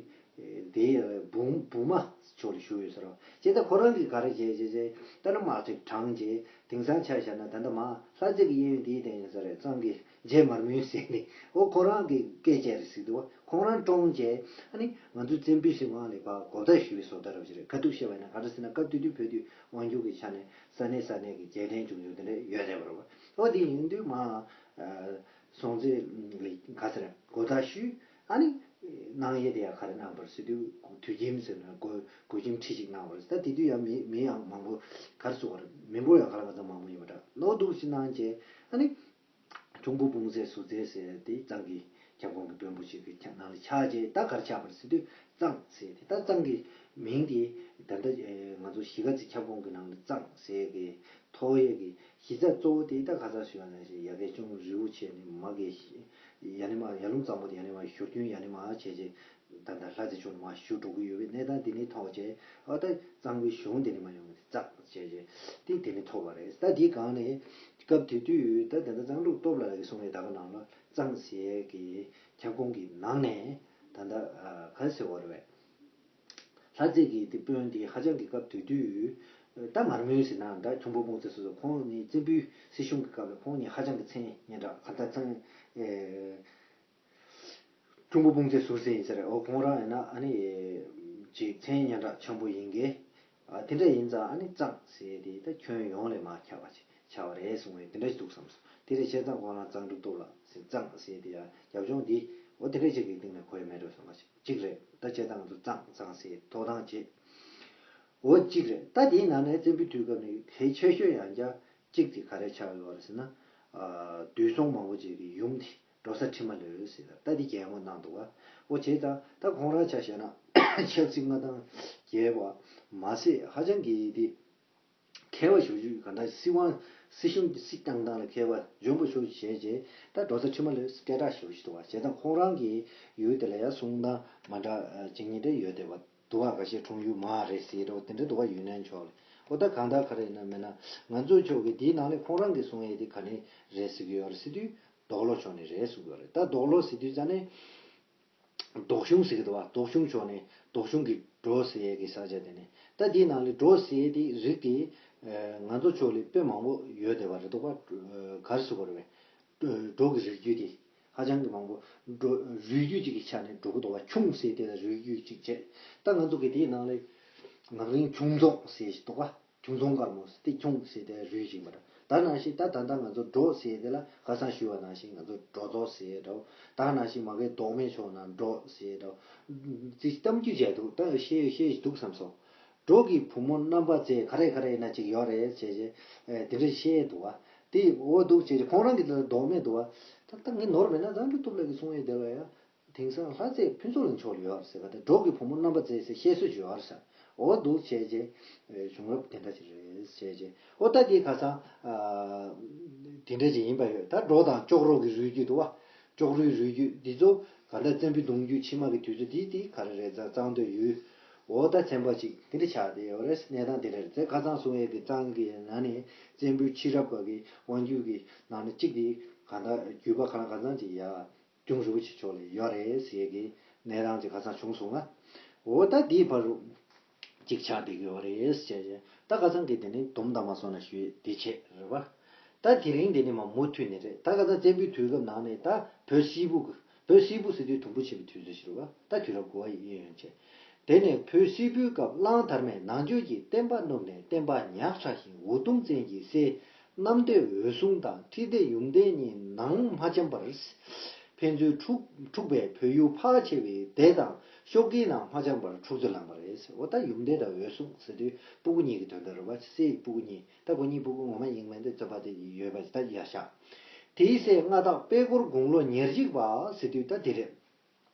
དེའི་བུ་བུ་མ་ཕྱོགས་ལ་བཞུགས་ཡོད་ཟེར་རོ། བྱས་ཙང་ཁོ་རང་གིས་ག་རེ་བྱས་བྱས་བྱས་ད་ནི་དམག་ཁྲིམས་དྲངས་རྗེས་དེང་སང་ཆ་བཞག་ན་ད་ལྟ་མ་ལྷ་རྫས་ཀྱི་གཡས་གཡོན་དེའི་སྟེང་ཡིན་ས་རེད། གཙང་གི་རྗེ་མར་མོན་ཟེར་ནི་འོ་ཁོ་རང་གི་སྐད་ཆ་རེད་ཟེར་འདུག་ཁོང་རང་བཀྲོངས་རྗེས་ཨ་ནི་ང་ཚོའི་བཙན་པོའི་སྲིད་དབང་ལ་ཕར་གོ་བརྡ་ཞུ་བའི་བཟོ་ལྟ་རབ་ཅིག་རེད། ཁ་ཐུག་བཤད་པ་ཡིན་ན་ག་རེ་ཟེར་ན་སྐབས་དེ་དུས་བོད་དུས་དབང་སྒྱུར་གྱི་ཆ་ནས་ས་གནས་ས་གནས་ཀྱི་རྒྱལ་ཕྲན་ཆུང་ཆུང་དེ་འདྲ་ཡོད་བསྡད་པ་རེད་བ། འོ་དེ་ཡིན་དུས་མ་སྲོང་བཙན་ལ་ག་ཟེར་གོ་བརྡ་ཞུས། ཨ་ནི་གནང་ཡས་དེ་ཡང་ག་རེ་གནང་བ་རེད་ཟེར་དུས་དུད་ཁྱིམ་ཟེར་ན་གོས་གོས་ཁྱིམ་ཁྲི་གཅིག་གནང་བ་རེད། ད་དེ་དུས་ཡང་མི་མི་ཡང་མང་པོ་ག་རེ་ཟེར་བ་རེད། མི་འབོར་ཡང་ག་རེ་ག་ཚོད་མང་པོ་ཡོད་པ་འདྲ་ལོ་འདུག་ཅིག་གནང་རྗེས་ཨ་ནི་ཁྱུང་པོ་སྤུངས་སད་ཟུར་རྩེ་ཟེར་དེ་གཙང་གི་ཁྱབ་ཁོངས་ཀྱི་དཔོན་པོ་ཞིག་གི་ཁྱབ་ནང་ལ་ཆགས་རྗེས་ད་ག་རེ་ཆགས་པ་རེད་ཟེར་དུས་གཙང་ཟེར་དེ་ད་གཙང་གི་མིང་དེ་ད་ལྟ་ང་ཚོ་གཞིས་ཀ་རྩེ་ཁྱབ་ཁོངས་ཀྱི་ནང་ལ་གཙང་ཟེར་གི་ཐོགས་ཡས་ཀྱི་གཞི་རྩ་གཙོ་བོ་དེ་ད་ཁ་སང་ཞུས་པ་ནང་བཞིན་ཡ་གི་ཅུང་རི་བོ་ཆེ་ནི་མ་གི་ཡ་ནི་མ་ཡར་ཀླུང་གཙང་པོ་དེ་ཡ་ནི་མ་བཞུར་རྒྱུན་ཡ་ནི་མ་བྱས་རྗེས་ད་ལྟ་ལྷ་རྫས་ཆུ་ནི་མ་བཞུར་འགྲོ་གི་ཡོད་པའི་གནས་སྟངས་འདི་ནི་ཐོགས་རྗེས་ཨ་ད་གཙང་པོའི་གཞུང་འདི་ནི་མ་ཡོང་གི་གཙང་བྱས་རྗེས་དེ་དེ་ནི་ཐོགས་པ་རེད། ད་འདིའི་སྒང་ནས་སྐབས་དེ་དུས་ད་ད་ལྟ་གཙང་ཕྲུག་སྟོབས་ལགས་ཀྱིས་གསུངས་པའི་ད་ག་ནང་ལ་གཙང་ཟེར་གི་ཁྱབ་ཁོངས་ཀྱི་ནང་ནས་ད་ལྟ་ག་རེ་ཟེར་བ་རེད་པས། ལྷ་རྫས་ཀྱི་དེ་དཔོན་དེ་ཧ་ཅང་གི་སྐབས་དེ་དུས་ད་མར་མེ་ཟེར་ན་ད་ཁྱུང་པོ་སྤུངས་སད་ཟུར་རྩེ་ཁོང་གཉིས་བཙན་པོའི་སྲིད་གཞུང་གི་སྐབས་ལ་ཁོང་གཉིས་ཧ་ཅང་གི་མཚན་སྙན་གྲགས་ག་ད་མཚན་ཨེ་ཁྱུང་པོ་སྤུངས་སད་ཟུར་རྩེ་ཡིན་ས་རེད། འོ་ཁོང་རང་ཡིན་ན་ཨ་ནི་ཅིག་མཚན་སྙན་གྲགས་ཆེན་པོ་ཡིན་གི། ཨ་དེ་འདྲ་ཡིན་ཙང་ཨ་ནི་གཙང་ཟེར་དེ་ད་ཁྱོན་ཡོངས་ལ་མར་ཁྱབ་པ་ཅིག་ཆགས་པ་རེད་གསུངས་པས་དེ་འདྲ་ཞིག་འདུག་བསམ་སོང་། དེ་རེད་བྱས་ཙང་ཁོང་རང་གཙང་ཕྲུག་སྟོབས་ལགས་ཟེར་གཙང་ཟེར་དེ་ཡང་རྒྱབ་ལྗོངས་འདི་འོ་དེ་འདྲ་ཅིག་གི་སྟེང་ནས་གོ་ཡ་མེད་འགྲོ་བསམ་པ་ཅིག་གཅིག་རེད། ད་བྱས་ཙང་ང་ཚོ་གཙང་གཙང་ཟེར་ཐོགས་ཐང་བྱེད། འོ་གཅིག་རེད། ད་དེའི་ནང་ནས་བཙན་པོའི་དུས་སྐབས་ནས་གལ་ཆེ་ཤོས་ཡང་བསྐྱར་གཅིག་དེ་ག་རེ་ཆགས་ཡོད་རེད་ཟེར་ན། ཨ་བདུད་སྲོང་མང་པོ་ཅིག་གི་ཡུམ་དེ་འབྲོ་ས་ཁྲི་མ་ལོད་ཟེར་ད་དེ་རྒྱལ་ངོ་གནང་འདུག་བ། འོ་བྱས་ཙང་ད་ཁོང་རང་ཆ་བཞག་ན་ཆབ་སྲིད་མངའ་ཐང་རྒྱས་པ་མ་ཟད་ཧ་ཅང་གི་དེ། མཁས་པ་ཞེ་པོ་ཅིག་ག་འདྲ་སྲིད་དབང་སྲིད་གཞུང་གི་སྲིད་བསྐྱངས་སྟངས་ལ་མཁས་པ་འཇོན་པོ་ཞེ་པོ་ཅིག་བྱས་རྗེས་ད་འབྲོ་ས་ཁྲི་མ་ལོད་སྐད་གྲགས་ཞེ་པོ་ཅིག་འདུག་བ། བྱས་ཙང་ཁོང་རང་གི་ཡུལ་དེ་ལ་ཡང་གསུང་སྟངས་མ་འདྲ་ཅིག་གཉིས་འདྲ་ཡོད་བསྡད་པ་འདུག་བ། ཁ་ཤས་འཁྲུངས་ཡུལ་མ་རེད་ཟེར་འདྲ་བོ་དེ་འདྲ་འདུག་བ། ཡུན་ནན་ཕྱོགས་ལ་འོ་ད་གང་ལྟར་ག་རེ་ཡིན་ན་མིན་ན་ང་ཚོ་ཕྱོགས་ཀྱི་དེའི་ནང་ནས་ཁོང་རང་གི་གསུང་ཡས་དེ་ག་ནས་རེད་ཟེར་གི་ཡོད་རེད་ཟེར་དུས་རྡོར་ལོ་ཕྱོགས་ནས་རེད་གསུང་གི་ཡོད་རེད། ད་རྡོར་ལོ་ཟེར་དུས་ཙ་ནས། ལྡོག་གཞུང་ཟེར་གྱི་འདུག་བ། ལྡོག་གཞུང་ཕྱོགས་ནས་ལྡོག་གཞུང་གི་འབྲོ་ཟེར་ཡས་ཀྱི་ས་ཆ་དེ་ནས་ད་དེའི་ནང་ལས་འབྲོ་ཟེར་ཡས་དེ་རིགས་དེ་ང་ཚོ་ཕྱོགས་ལས་དཔེ་མང་པོ་ཡོད་བསྡད་པ་རེད་འདུག་བ། ག་རེ་ཟེར་དགོས་རེད་པས། འབྲོ་གི་རིགས་རྒྱུད་དེ་ཧ་ཅང་གི་མང་པོ་འབྲོ་རུས་རྒྱུད་ཅིག་གི་ཆ་ནས་འགྲོ་གི་འདུག་བ། ཁྱུང་ཟེར་དེ་ལ་རུས་རྒྱུད་ཅིག་བྱས། ད་ང་ཚོ་གི་དེའི་ནང་ལས་ངག་རིང་ཁྱུང་རྫོང་ཟེར་ཞིག་འདུག་བ། ཁྱུང་རྫོང་དཀར་མོ་ཟེར་དེ་ཁྱུང་ཟེར་དེ་རུས་ཅིག་ཡིན་པ་འདྲ། ད་ནང་བཞིན་ད་ད་ལྟ་ང་ཚོ་འབྲོག་ཟེར་དེ་ལ་ཁ་སང་ཞུས་པ་ནང་བཞིན་ང་ཚོ་འབྲོག་ཐོག་ཟེར་འདྲ་བོ། ད་ནང་བཞིན་མ་གི་མདོ་སྨད་ཕྱོགས་ན་འབྲོག་ཟེར་འདྲ་བོ། ཅིག་གཏམ་རྒྱུད་བྱས་འདུག་ད་བཤད་བཤད་འདུག་བསམ་སོང་། འབྲོག་གི་བུ་མོ་རྣམ་པ་ཚོས་ག་རེ་ག་རེ་ཡིན་ན་ཅིག་ཡོད་རེད་བྱས་བྱས། དེ་འདྲ་བཤད་འདུག་བ། དེ་འོ་འདུག་བྱས་བྱས་ཁོང་རང་གི་དེ་ལ་མདོ་སྨད་འདུག་བ། ད་ད་ངས་ནོར་མེད་ན་རང་གི་ཐུགས་ལ་གི་གསུང་ཡས་དེ་ལ་ཡང་། དེང་སང་ལྷ་རྫས་ཕུན་ཚོགས་གླིང་ཕྱོགས་ལ་ཡོད་རེད་ཟེར་བ་དང་འབྲོག་གི་བུ་མོ་རྣམ་པ་མཛེས་ཟེར་བཤད་སྲོལ་ཅིག་ཡོད་རེད་ཟེར། འོ་འདུག་བྱས་རྗེས། གཞུང་རབས་དེ་འདྲ་ཅིག་རེད་བྱས་རྗེས། འོ་ད་དེ་ཁ་སང་། དེ་འདྲ་ཅིག་ཡིན་པ་ཡོད། ད་འབྲོག་དང་ཅོག་རོ་གི་རུས་རྒྱུད་འདུག་བ། ཅོག་རོའི་རུས་རྒྱུད་འདི་ཚོ་ག་འདྲ་བཙན་པོའི་གདུང་རྒྱུད་ཕྱི་མ་གི་དུས་ཚོད་འདི་དེ་ག་རེ་རེད་ཙང་གཙང་སྟོད་ཡུལ། འོ་ད་ཚན་པ་ཅིག་དེ་འདྲ་ཆགས་བསྡད་ཡོད་རེད། གནས་སྟངས་དེ་འདྲ་རེད་ཙང་ཁ་སང་གསུང་ཡས་ཀྱི་གཙང་གི་ནང་ནས་བཙན་པོའི་ཕྱི་རབས་པ་གི་དབང་རྒྱུད་ཀྱི་ནང་ནས་གཅིག་དེ་ག་འདྲ་རྒྱུད་པ་ག་ལ་ག་ཚང་ཅིག་ཡ། ཅུང་རིན་པོ་ཆེ་མཆོག་ལ་ཡོད་རེད་ཟེར་གི་གནས་སྟངས་ཅིག་ཁ་སང་བྱུང་སོང་ང་། འོ་ད་འདིའི་བར་རུ་གཅིག་ཆགས་བསྡད་ཀྱི་ཡོད་རེད་ཟེར་བྱས། ད་ཁ་སང་གི་དེ་ནི་དུམ་དང་མ་སོང་ན་ཞུས་འདི་བྱས་རེད་བ། ད་དེ་རིང་འདི་ནི་མ་མུ་མཐུད་ནས་རེད། ད་ཁ་སང་བཙན་པོའི་དུས་སྐབས་ནང་ནས་ད་བོད་སིལ་བུ་གི་བོད་སིལ་བུ་ཟེར་དུས་དུམ་བུ་ཆེ་བའི་དུས་ཚོད་ཞིག་རེད་བ། ད་དུས་རབས་དགུ་པ་ཡིན་ཡོད་ཅེ། དེ་ནས་བོད་སིལ་བུའི་སྐབས་གླང་དར་མས་ནང་ཆོས་ཀྱི་བསྟན་པ་བསྣུབས་ནས་བསྟན་པ་ཉག་ཕྲ་ཞིང་འུ་དུམ་བཙན་གྱི་སྲས་རྣམ་སྡེ་འོད་སྲུང་དང་ཁྲི་ལྡེ་ཡུམ་བརྟན་གཉིས་ནང་མ་འཆམ་པར། ཕན་ཚུན་འཁྲུག་འཁྲུག་པས་བོད་ཡུལ་ཕར་ཆེ་བའི་སྡེ་དང་ཤོག་གི་ནང་མ་འཆམ་པར་འཁྲུག་རྩོད་ལངས་པ་རེད། འོ་ད་ཡུམ་བརྟན་དང་འོད་སྲུང་ཟེར་དུས་སྤུ་གུ་གཉིས་ཀྱི་དོན་དག་རེད་བ། སྲས་ཀྱི་སྤུ་གུ་གཉིས། ད་ཁོ་གཉིས་སྤུ་གུ་ངོ་མ་ཡིན་མིན་དེ་རྩོད་པ་དེ་ཡོད་པ་ད་ཡ་ཤག་དེའི་སྲས་མངའ་བདག་དཔལ་འཁོར་དགུང་ལོ་ཉེར་གཅིག་པ་ཟེར་དུས་ད་དེ་རེད།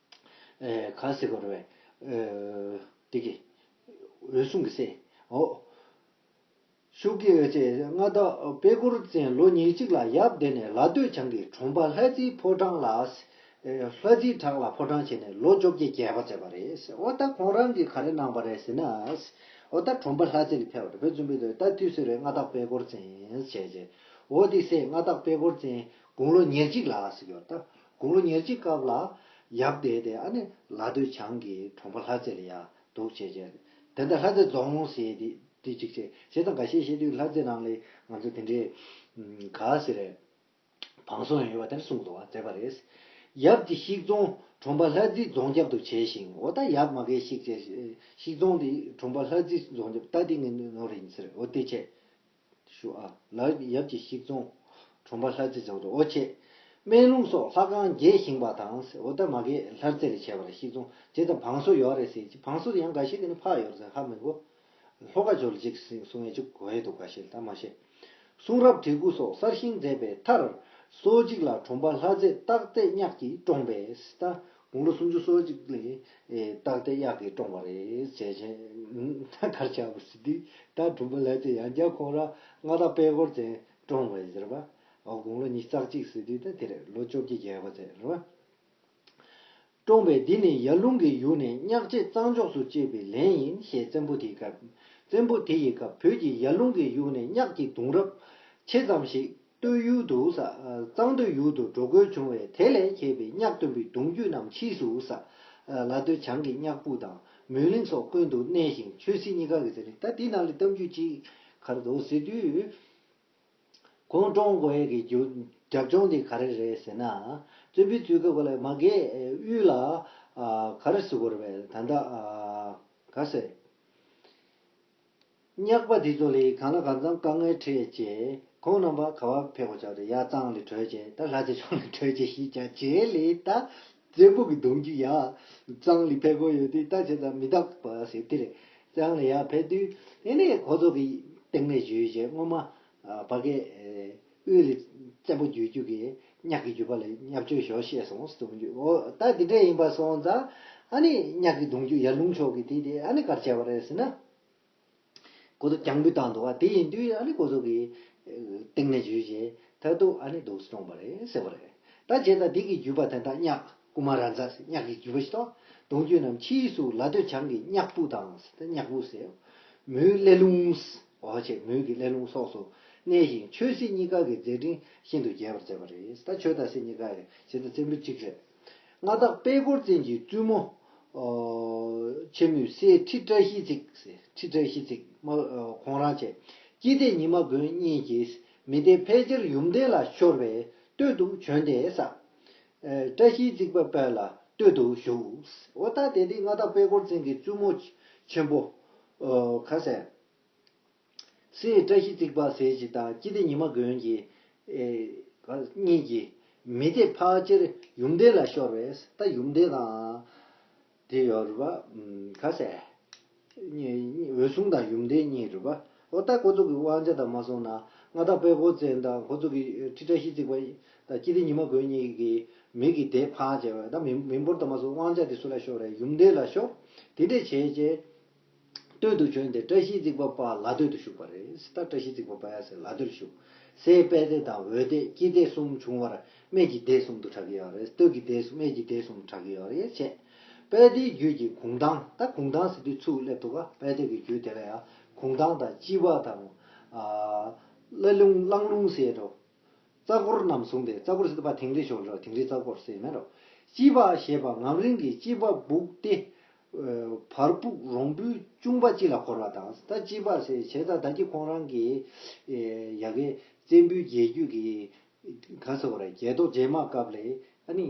ཨེ་ག་ཟེར་དགོས་རེད་པས། ཨེ་དེ་གི་འོད་སྲུང་གི་སྲས། འོ། ཤུགས་ཀྱིས་ཨེ་ཅེ་མངའ་བདག་དཔལ་འཁོར་བཙན་ལོ་ཉེར་གཅིག་ལ་ཡབ་འདས་ནས་ལ་སྟོད་བྱང་གི་གྲོང་པ་ལྷ་རྩེའི་ཕོ་བྲང་ལ། ཨེ་ལྷ་རྩེའི་བྲག་ལ་ཕོ་བྲང་བྱས་ནས་ལོ་བཅོ་བརྒྱད་བརྒྱད་པ་མཛད་པ་རེད། འོ་ད་ཁོང་རང་གིས་ག་རེ་གནང་པ་རེད་ཟེར་ན། འོ་ད་གྲོང་པ་ལྷ་རྩེ་ལ་ཕེབས་པ་རེད། བོད་བཙུན་པའི་དུས་ད་དུས་སུ་རེད། མངའ་བདག་དཔལ་འཁོར་བཙན་བྱས་རྗེས། འོ་དེ་སྲས་མངའ་བདག་དཔལ་འཁོར་བཙན་དགུང་ལོ་ཉེར་གཅིག་ལ་ཟེར་གྱི་ཡོད། ད་དགུང་ལོ་ཉེར་གཅིག་སྐབས་ལ་ཡབ་འདས་ཏེ་ཨ་ནི་ལ་སྟོད་བྱང་གི་གྲོང་པ་ལྷ་རྩེ་ལ་ཡ་འདུག་བྱས་རྗེས། དེ་འདྲ་ལྷ་རྩེ་རྫོང་ཟེར་དེ་དེ་གཅིག་བྱས། བྱས་ཙང་འགའ་ཤས་བཤད་དུས་ལྷ་རྩེ་ནང་ལ་ང་ཚོ་དེ་འདྲའི་ག་ཟེར་རེད། བང་སོ་ཡང་ཡོད་པ་དེར་གསུངས་འདུག་བ་མཛད་པ་རེད། ཡབ་ཀྱི་གཤིག་རྫོང་གྲོང་པ་ལྷ་རྩེའི་རྫོང་རྒྱབ་ཏུ་བྱས་ཤིང་། འོ་ད་ཡབ་མ་གིའི་གཤིག་བྱས་གཤིག་རྫོང་དེ་གྲོང་པ་ལྷ་རྩེའི་རྫོང་རྒྱབ། ད་དེ་ངས་ནོར་ཡིན་ཟེར། འོ་དེ་བྱས། ཞུ་ཨ། ལ་ཡབ་ཀྱི་གཤིག་རྫོང་གྲོང་པ་ལྷ་རྩེ་རྫོང་དུ་འོ་བྱས། སྨན་ལུང་སོགས་ལྷ་ཁང་བརྒྱད་བཞེངས་པ་དང་། འོ་ད་མ་གིའི་ལྷ་རྩེ་ལ་བྱས་པ་རེད། གཤིག་རྫོང་བྱས་ཙང་བང་སོ་ཡོད་རེད་ཟེར། བང་སོ་དེ་ཡང་འགའ་ཤས་ཀྱིས་ནི་ཕག་ཡོད་རེད་ཟེར། ཕག་མི་གོ་ལྷོ་ཁ་འཇོལ་ཅིག་གསུང་ཡས་ཅིག་གོ་ཡས་འདུག་ག་ཤེད་ད་མ་ཤེས། གསུང་རབ་བྲིས་སྐུ་སོགས་གསར་བཞེངས་མཛད་པའི་མཐར། སོ་གཅིག་ལ་གྲོང་པ་ལྷ་རྩེ་སྟག་རྩེ་གཉགས་ཀྱིས་བཀྲོངས་པས། ད་དགུང་ལོ་སུམ་ཅུ་སོ་གཅིག་ལ་སྟག་རྩེ་གཉགས་ཀྱིས་བཀྲོངས་པ་རེད་ཟེར་བྱས། ད་གར་ཆགས་པ་ཟེར་དུས་ད་གྲོང་པ་ལྷ་རྩེ་ཡང་བསྐྱར་ཁོང་རང་མངའ་བདག་དཔལ་འཁོར་བཙན་བཀྲོངས་པ་ཡིན་ཟེར་བ། འོ་དགུང་ལོ་ཉི་ཤུ་རྩ་གཅིག་ཟེར་དུས་ད་དེ་རེད། ལོ་བཅོ་བརྒྱད་བརྒྱད་པ་ཚེ་རེད་བ། བཀྲོངས་པས་འདི་ནི་ཡར་ཀླུང་གི་ཡུལ་ནས་གཉགས་རྗེ་གཙང་ཕྱོགས་སུ་སྐྱེས་པའི་ལན་ཡིན་ཞེས་བཙན་པོ་དེའི་སྐབས། བཙན་པོ་དེ་ཡི་སྐབས་བོད་ཀྱི་ཡར་ཀླུང་གི་ཡུལ་ནས་གཉགས་ཀྱི་གདུང་རབས་ཆེ་ཙམ་ཞིག་སྟོད་ཡུལ་དུ་ས་གཙང་སྟོད་ཡུལ་དུ་འགྲོ་དགོས་བྱུང་བས། དེ་ལས་མཁས་པའི་གཉགས་སྟོན་པའི་གདུང་རྒྱུད་རྣམས་ཕྱིས་སུ་ས་ལ་སྟོད་བྱང་གི་གཉགས་ཕུག་དང་མུན་གླིང་སོགས་ཀུན་ཏུ་གནས་ཤིང་ཆོས་སྲིད་གཉིས་ཀ་གི་ཟེར་ནས། ད་འདི་ནང་ལ་གཏམ་རྒྱུད་ཅིག་ག་རེ་འདུག་ཟེར་དུས། ཁོང་བཀྲོངས་དགོས་ཡས་ཀྱི་རྒྱུ་རྒྱབ་ལྗོངས་དེ་ག་རེ་རེད་ཟེར་ན། བཙན་པོའི་དུས་སྐབས་ལ་མ་གིའི་དབུས་ལ་ཨ་ག་རེ་ཟེར་དགོས་རེད་པས། ད་ལྟ་ཨ་ག་ཟེར། གཉགས་པ་དེ་ཚོ་ལ་གང་ལ་གང་འཚམ་དཀའ་ངལ་འཕྲད་རྗེས་ཁོང་རྣམ་པ་ག་པར་ཕེབས་དགོས་ཆགས་རེད། ཡར་གཙང་ལ་བྲོས་རྗེས། ད་ལྷ་རྩེ་ཕྱོགས་ལ་བྲོས་རྗེས་ཞིག་ཀྱང་རྗེས་ལ་ད་བཙན་པོ་གི་གདུང་རྒྱུད་ཡར་གཙང་ལ་ཕེབས་དགོས་ཡོད་དུས། ད་བྱས་ཙང་མི་རྟག་པ་ཟེར་དེ་རེད། གཙང་ལ་ཡར་ཕེབས་དུས་དེ་ནས་ཁོ་ཚོ་གི་སྟེང་ནས་བརྒྱུད་རྗེས་སྔོན་མ། ཨ་ཕ་གིའི་དབུས་ལ་བཙན་པོ་བརྒྱུད་རྒྱུ་གི་གཉགས་ཀྱི་རྒྱུད་པ་ལ་བརྙས་བཅོས་ཞོ་བཤད་སོང་ཟེར་དུས། འོ་ད་འདི་འདྲ་ཡིན་པ་སོང་ཙང་ཨ་ནི་གཉགས་ཀྱི་གདུང་རྒྱུད་ཡར་ཀླུང་ཕྱོགས་ཀྱི་དེ་དེ་ཨ་ནི་ག་རེ་བྱས་པ་རེད་ཟེར་ན། ཁོ་ཚོ་རྒྱང་འབུད་བཏང་འདུག་བ། དེ་ཡིན་དུས་ཨ་ནི་ཁོ་ཚོ་གི་སྟེང་ནས་བརྒྱུད་རྗེས་མཐར་ཐུག་ཨ་ནི་འདུག་སེ་བཀྲོངས་པ་རེད་ཟེར་བ་རེད། ད་བྱས་ཙང་འདི་གི་རྒྱུད་པ་དེ་དག་གཉགས་ཀུ་མ་ར་ཛ་ཟེར་གཉགས་ཀྱི་རྒྱུད་པ་ཞིག་དང་། གདུང་རྒྱུད་རྣམས་ཕྱིས་སུ་ལ་སྟོད་བྱང་གི་གཉགས་ཕུག་དང་ཟེར། ད་གཉགས་ཕུག་ཟེར། མུན་ཀླད་ལུང་། འོ་བྱས་མུན་གྱི་ཀླད་ལུང་སོགས་སུ་གནས་ཤིང་ཆོས་སྲིད་གཉིས་ཀ་གི་མཛད་འཕྲིན་ཤིན་ཏུ་རྒྱས་པར་མཛད་པ་རེད། ད་ཆོས་དང་སྲིད་གཉིས་ཀ་གི་བྱས་ཙང་བཙན་པོ་གཅིག་རེད། མངའ་བདག་དཔལ་འཁོར་བཙན་གྱི་བཙུན་མོ་ཆེན་མོའི་སྲས་ཁྲི་བཀྲ་ཤིས་བརྩེགས་ཟེར། ཁྲི་བཀྲ་ཤིས་བརྩེགས་མ་ཁོང་རང་བྱས། སྐྱིད་ལྡེ་ཉི་མ་མགོན་གཉིས་ཀྱིས་མི་སྡེ་ཕལ་ཆེར་ཡུམ་སྡེ་ལ་ཤོར་བས་སྟོད་དུ་བྱོན་ཏེ་ས། བཀྲ་ཤིས་བརྩེགས་པའི་དཔལ་ལ་སྟོད་དུ་བཞུགས། འོ་ད་དེ་དུས་མངའ་བདག་དཔལ་འཁོར་བཙན་གྱི་བཙུན་མོ་ཆེན་པོ་ཁ་ཟས། སྲས་བཀྲ་ཤིས་བརྩེགས་པ་ཟེར་ཅིག་དང་སྐྱིད་ལྡེ་ཉི་མ་མགོན་གྱི་ཨེ་གཉིས་ཀྱིས་མི་དེ་ཕལ་ཆེར་ཡུམ་སྡེ་ལ་ཤོར་བས། ད་ཡུམ་སྡེ་དང་དེ་ཡོད་རེད་པ། ཁ་ཟས། འོད་སྲུང་དང་ཡུམ་སྡེ་གཉིས་རེད་པ། འོ་ད་ཁོ་ཚོ་གི་དབང་ཆ་དང་མ་སོང་ན་མངའ་བདག་དཔལ་འཁོར་བཙན་དང་ཁོ་ཚོ་གི་ཁྲི་བཀྲ་ཤིས་བརྩེགས་པ་དང་སྐྱིད་ལྡེ་ཉི་མ་མགོན་གཉིས་ཀྱི་མི་གི་སྡེ་ཕར་བྱས་པ། ད་མི་མི་འབོར་དང་མ་སོང་དབང་ཆ་དེ་སུ་ལ་ཤོར་རེད། ཡུམ་སྡེ་ལ་ཤོར། དེ་འདྲས་བྱས་རྗེས། སྟོད་དུ་བྱོན་ཏེ་བཀྲ་ཤིས་བརྩེགས་པ་པ་ལ་སྟོད་དུ་བཞུགས་པ་རེད། ད་བཀྲ་ཤིས་བརྩེགས་པ་པ་ཡ་ཟེར་ལ་སྟོད་ལ་བཞུགས། སྲས་དཔལ་ལྡན་དང་འོད་ལྡན་སྐྱིད་ལྡེ་གསུམ་བྱུང་བར་སྨད་ཀྱི་སྡེ་གསུམ་དུ་གྲགས་ཀྱི་ཡོད་རེད། སྟོད་ཀྱི་སྡེ་གསུམ་སྨད་ཀྱི་སྡེ་གསུམ་གྲགས་ཀྱི་ཡོད་རེད་བྱས། དཔལ་ལྡན་རྒྱུད་ཀྱི་གུང་ཐང་། ད་གུང་ཐང་ཟེར་དུས་ཚུར་སླེབས་འདུག་ག་དཔལ་ལྡན་གྱི་རྒྱུད་དེ་ལ་ཡང་གུང་ཐང་དང་སྤྱི་པ་དང་། ཨ། ལྷ་ལུང་གླང་ལུང་ཟེར་འགྲོ། རྩ་འཁོར་རྣམས་བཟུང་སྟེ། རྩ་འཁོར་ཟེར་དུས་ཕར་དིང་རི་ཕྱོགས་འགྲོ། དིང་རི་རྩ་འཁོར་ཟེར་མེད་འགྲོ། སྤྱི་པ་ཞེས་པ་ངམ་རིང་གི་སྤྱི་པ་སྦུག་སྟེ། བར་སྦུག་རོང་པོའི་གཅུང་པ་སྤྱི་ལ་བསྐོར་བ་དང་། ད་སྤྱི་པ་ཟེར་བྱས་ཙང་ད་གིན་ཁོང་རང་གི་ཡ་གི་བཙན་པོའི་རྒྱལ་རྒྱུད་ཀྱི་ག་ཟེར་བ་རེད། རྒྱལ་ཐོག་རྗེས་མ་སྐབས་ལ་ཨ་ནི།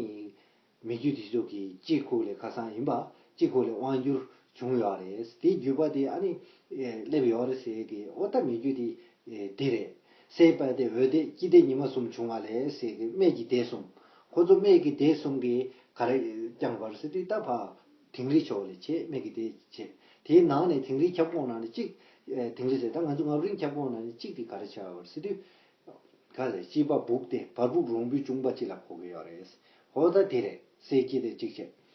མི་རྒྱུད་དེ་ཚོ་གི་སྤྱི་ཁོག་ལ་ཁ་སང་ཡིན་པ། སྤྱི་ཁོག་ལ་དབང་བསྒྱུར་བྱུང་ཡོད་རེད། དེའི་བརྒྱུད་པ་དེ་ཨ་ནི་སླེབས་ཡོད་རེད་ཟེར་གི། འོ་ད་མི་རྒྱུད་དེ་འདི་རེད། སྲས་དཔལ་ལྡན་འོད་ལྡན་སྐྱིད་ལྡེ་ཉི་མ་གསུམ་བྱུང་བ་ལས་ཟེར་གི་སྨད་ཀྱི་སྡེ་གསུམ། ཁོ་ཚོ་སྨད་ཀྱི་སྡེ་གསུམ་གི་ག་རེ་བསྐྱངས་པ་རེད་ཟེར་དུས་ད་ཕར་དིང་རི་ཕྱོགས་ལ་བྱས། སྨད་ཀྱི་སྡེ་བྱས། དེའི་ནང་ནས་དིང་རིའི་ཁྱབ་ཁོངས་ནང་ནས་གཅིག་ཨེ། དིང་རི་ཟེར་ད་ང་ཚོ་ངམ་རིང་ཁྱབ་ཁོངས་ནང་ནས་གཅིག་དེ་ག་རེ་ཆགས་པ་རེད་ཟེར་དུས། ག་ཟེར། སྤྱི་པ་སྦུག་སྟེ་བར་སྦུག་རོང་པོའི་གཅུང་པ་སྤྱི་ལ་གོ་གི་ཡོད་རེད། ཧོ་ད་དེ་རེད། སྲས་སྐྱིད་ལྡེ་གཅིག་བྱས།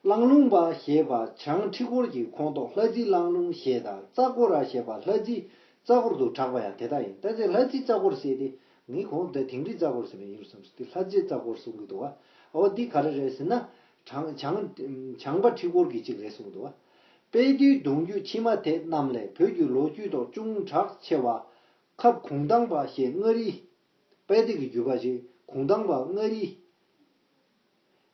གླང་ལུང་པ་ཞེས་པ་བྱང་ཁྲི་སྐོར་གྱི་ཁོངས་གཏོགས་ལྷ་རྩེའི་གླང་ལུང་ཞེས་དང་རྩ་སྐོར་ར་ཞེས་པ་ལྷ་རྩེའི་རྩ་སྐོར་དུ་གྲགས་པ་ཡང་དེ་དག་ཡིན། ད་ཚེ་ལྷ་རྩེའི་རྩ་སྐོར་ཟེར་ཏེ་ངས་གོང་དུ་དིང་རིའི་རྩ་སྐོར་ཟེར་བ་ཡིན་བསམ་སོང་སྟེ་ལྷ་རྩེའི་རྩ་སྐོར་གསུང་གི་འདུག་བ། འོ་འདི་ག་རེ་རེད་ཟེར་ན། བྱང་བྱང་བྱང་པ་ཁྲི་སྐོར་གྱི་གཅིག་རེད་གསུང་གི་འདུག་བ། དཔལ་དུས་གདུང་རྒྱུད་ཕྱི་མ་དེ་རྣམས་ལས་བོད་ཀྱི་ལོ་རྒྱུས་ཐོག་ཅུང་གྲགས་ཆེ་བ། ཁབ་གུང་ཐང་པ་ཞེས་མངའ་རིས། དཔལ་ལྡན་གྱི་བརྒྱུད་པ་ཞེས་གུང་ཐང་པ་མངའ་རིས།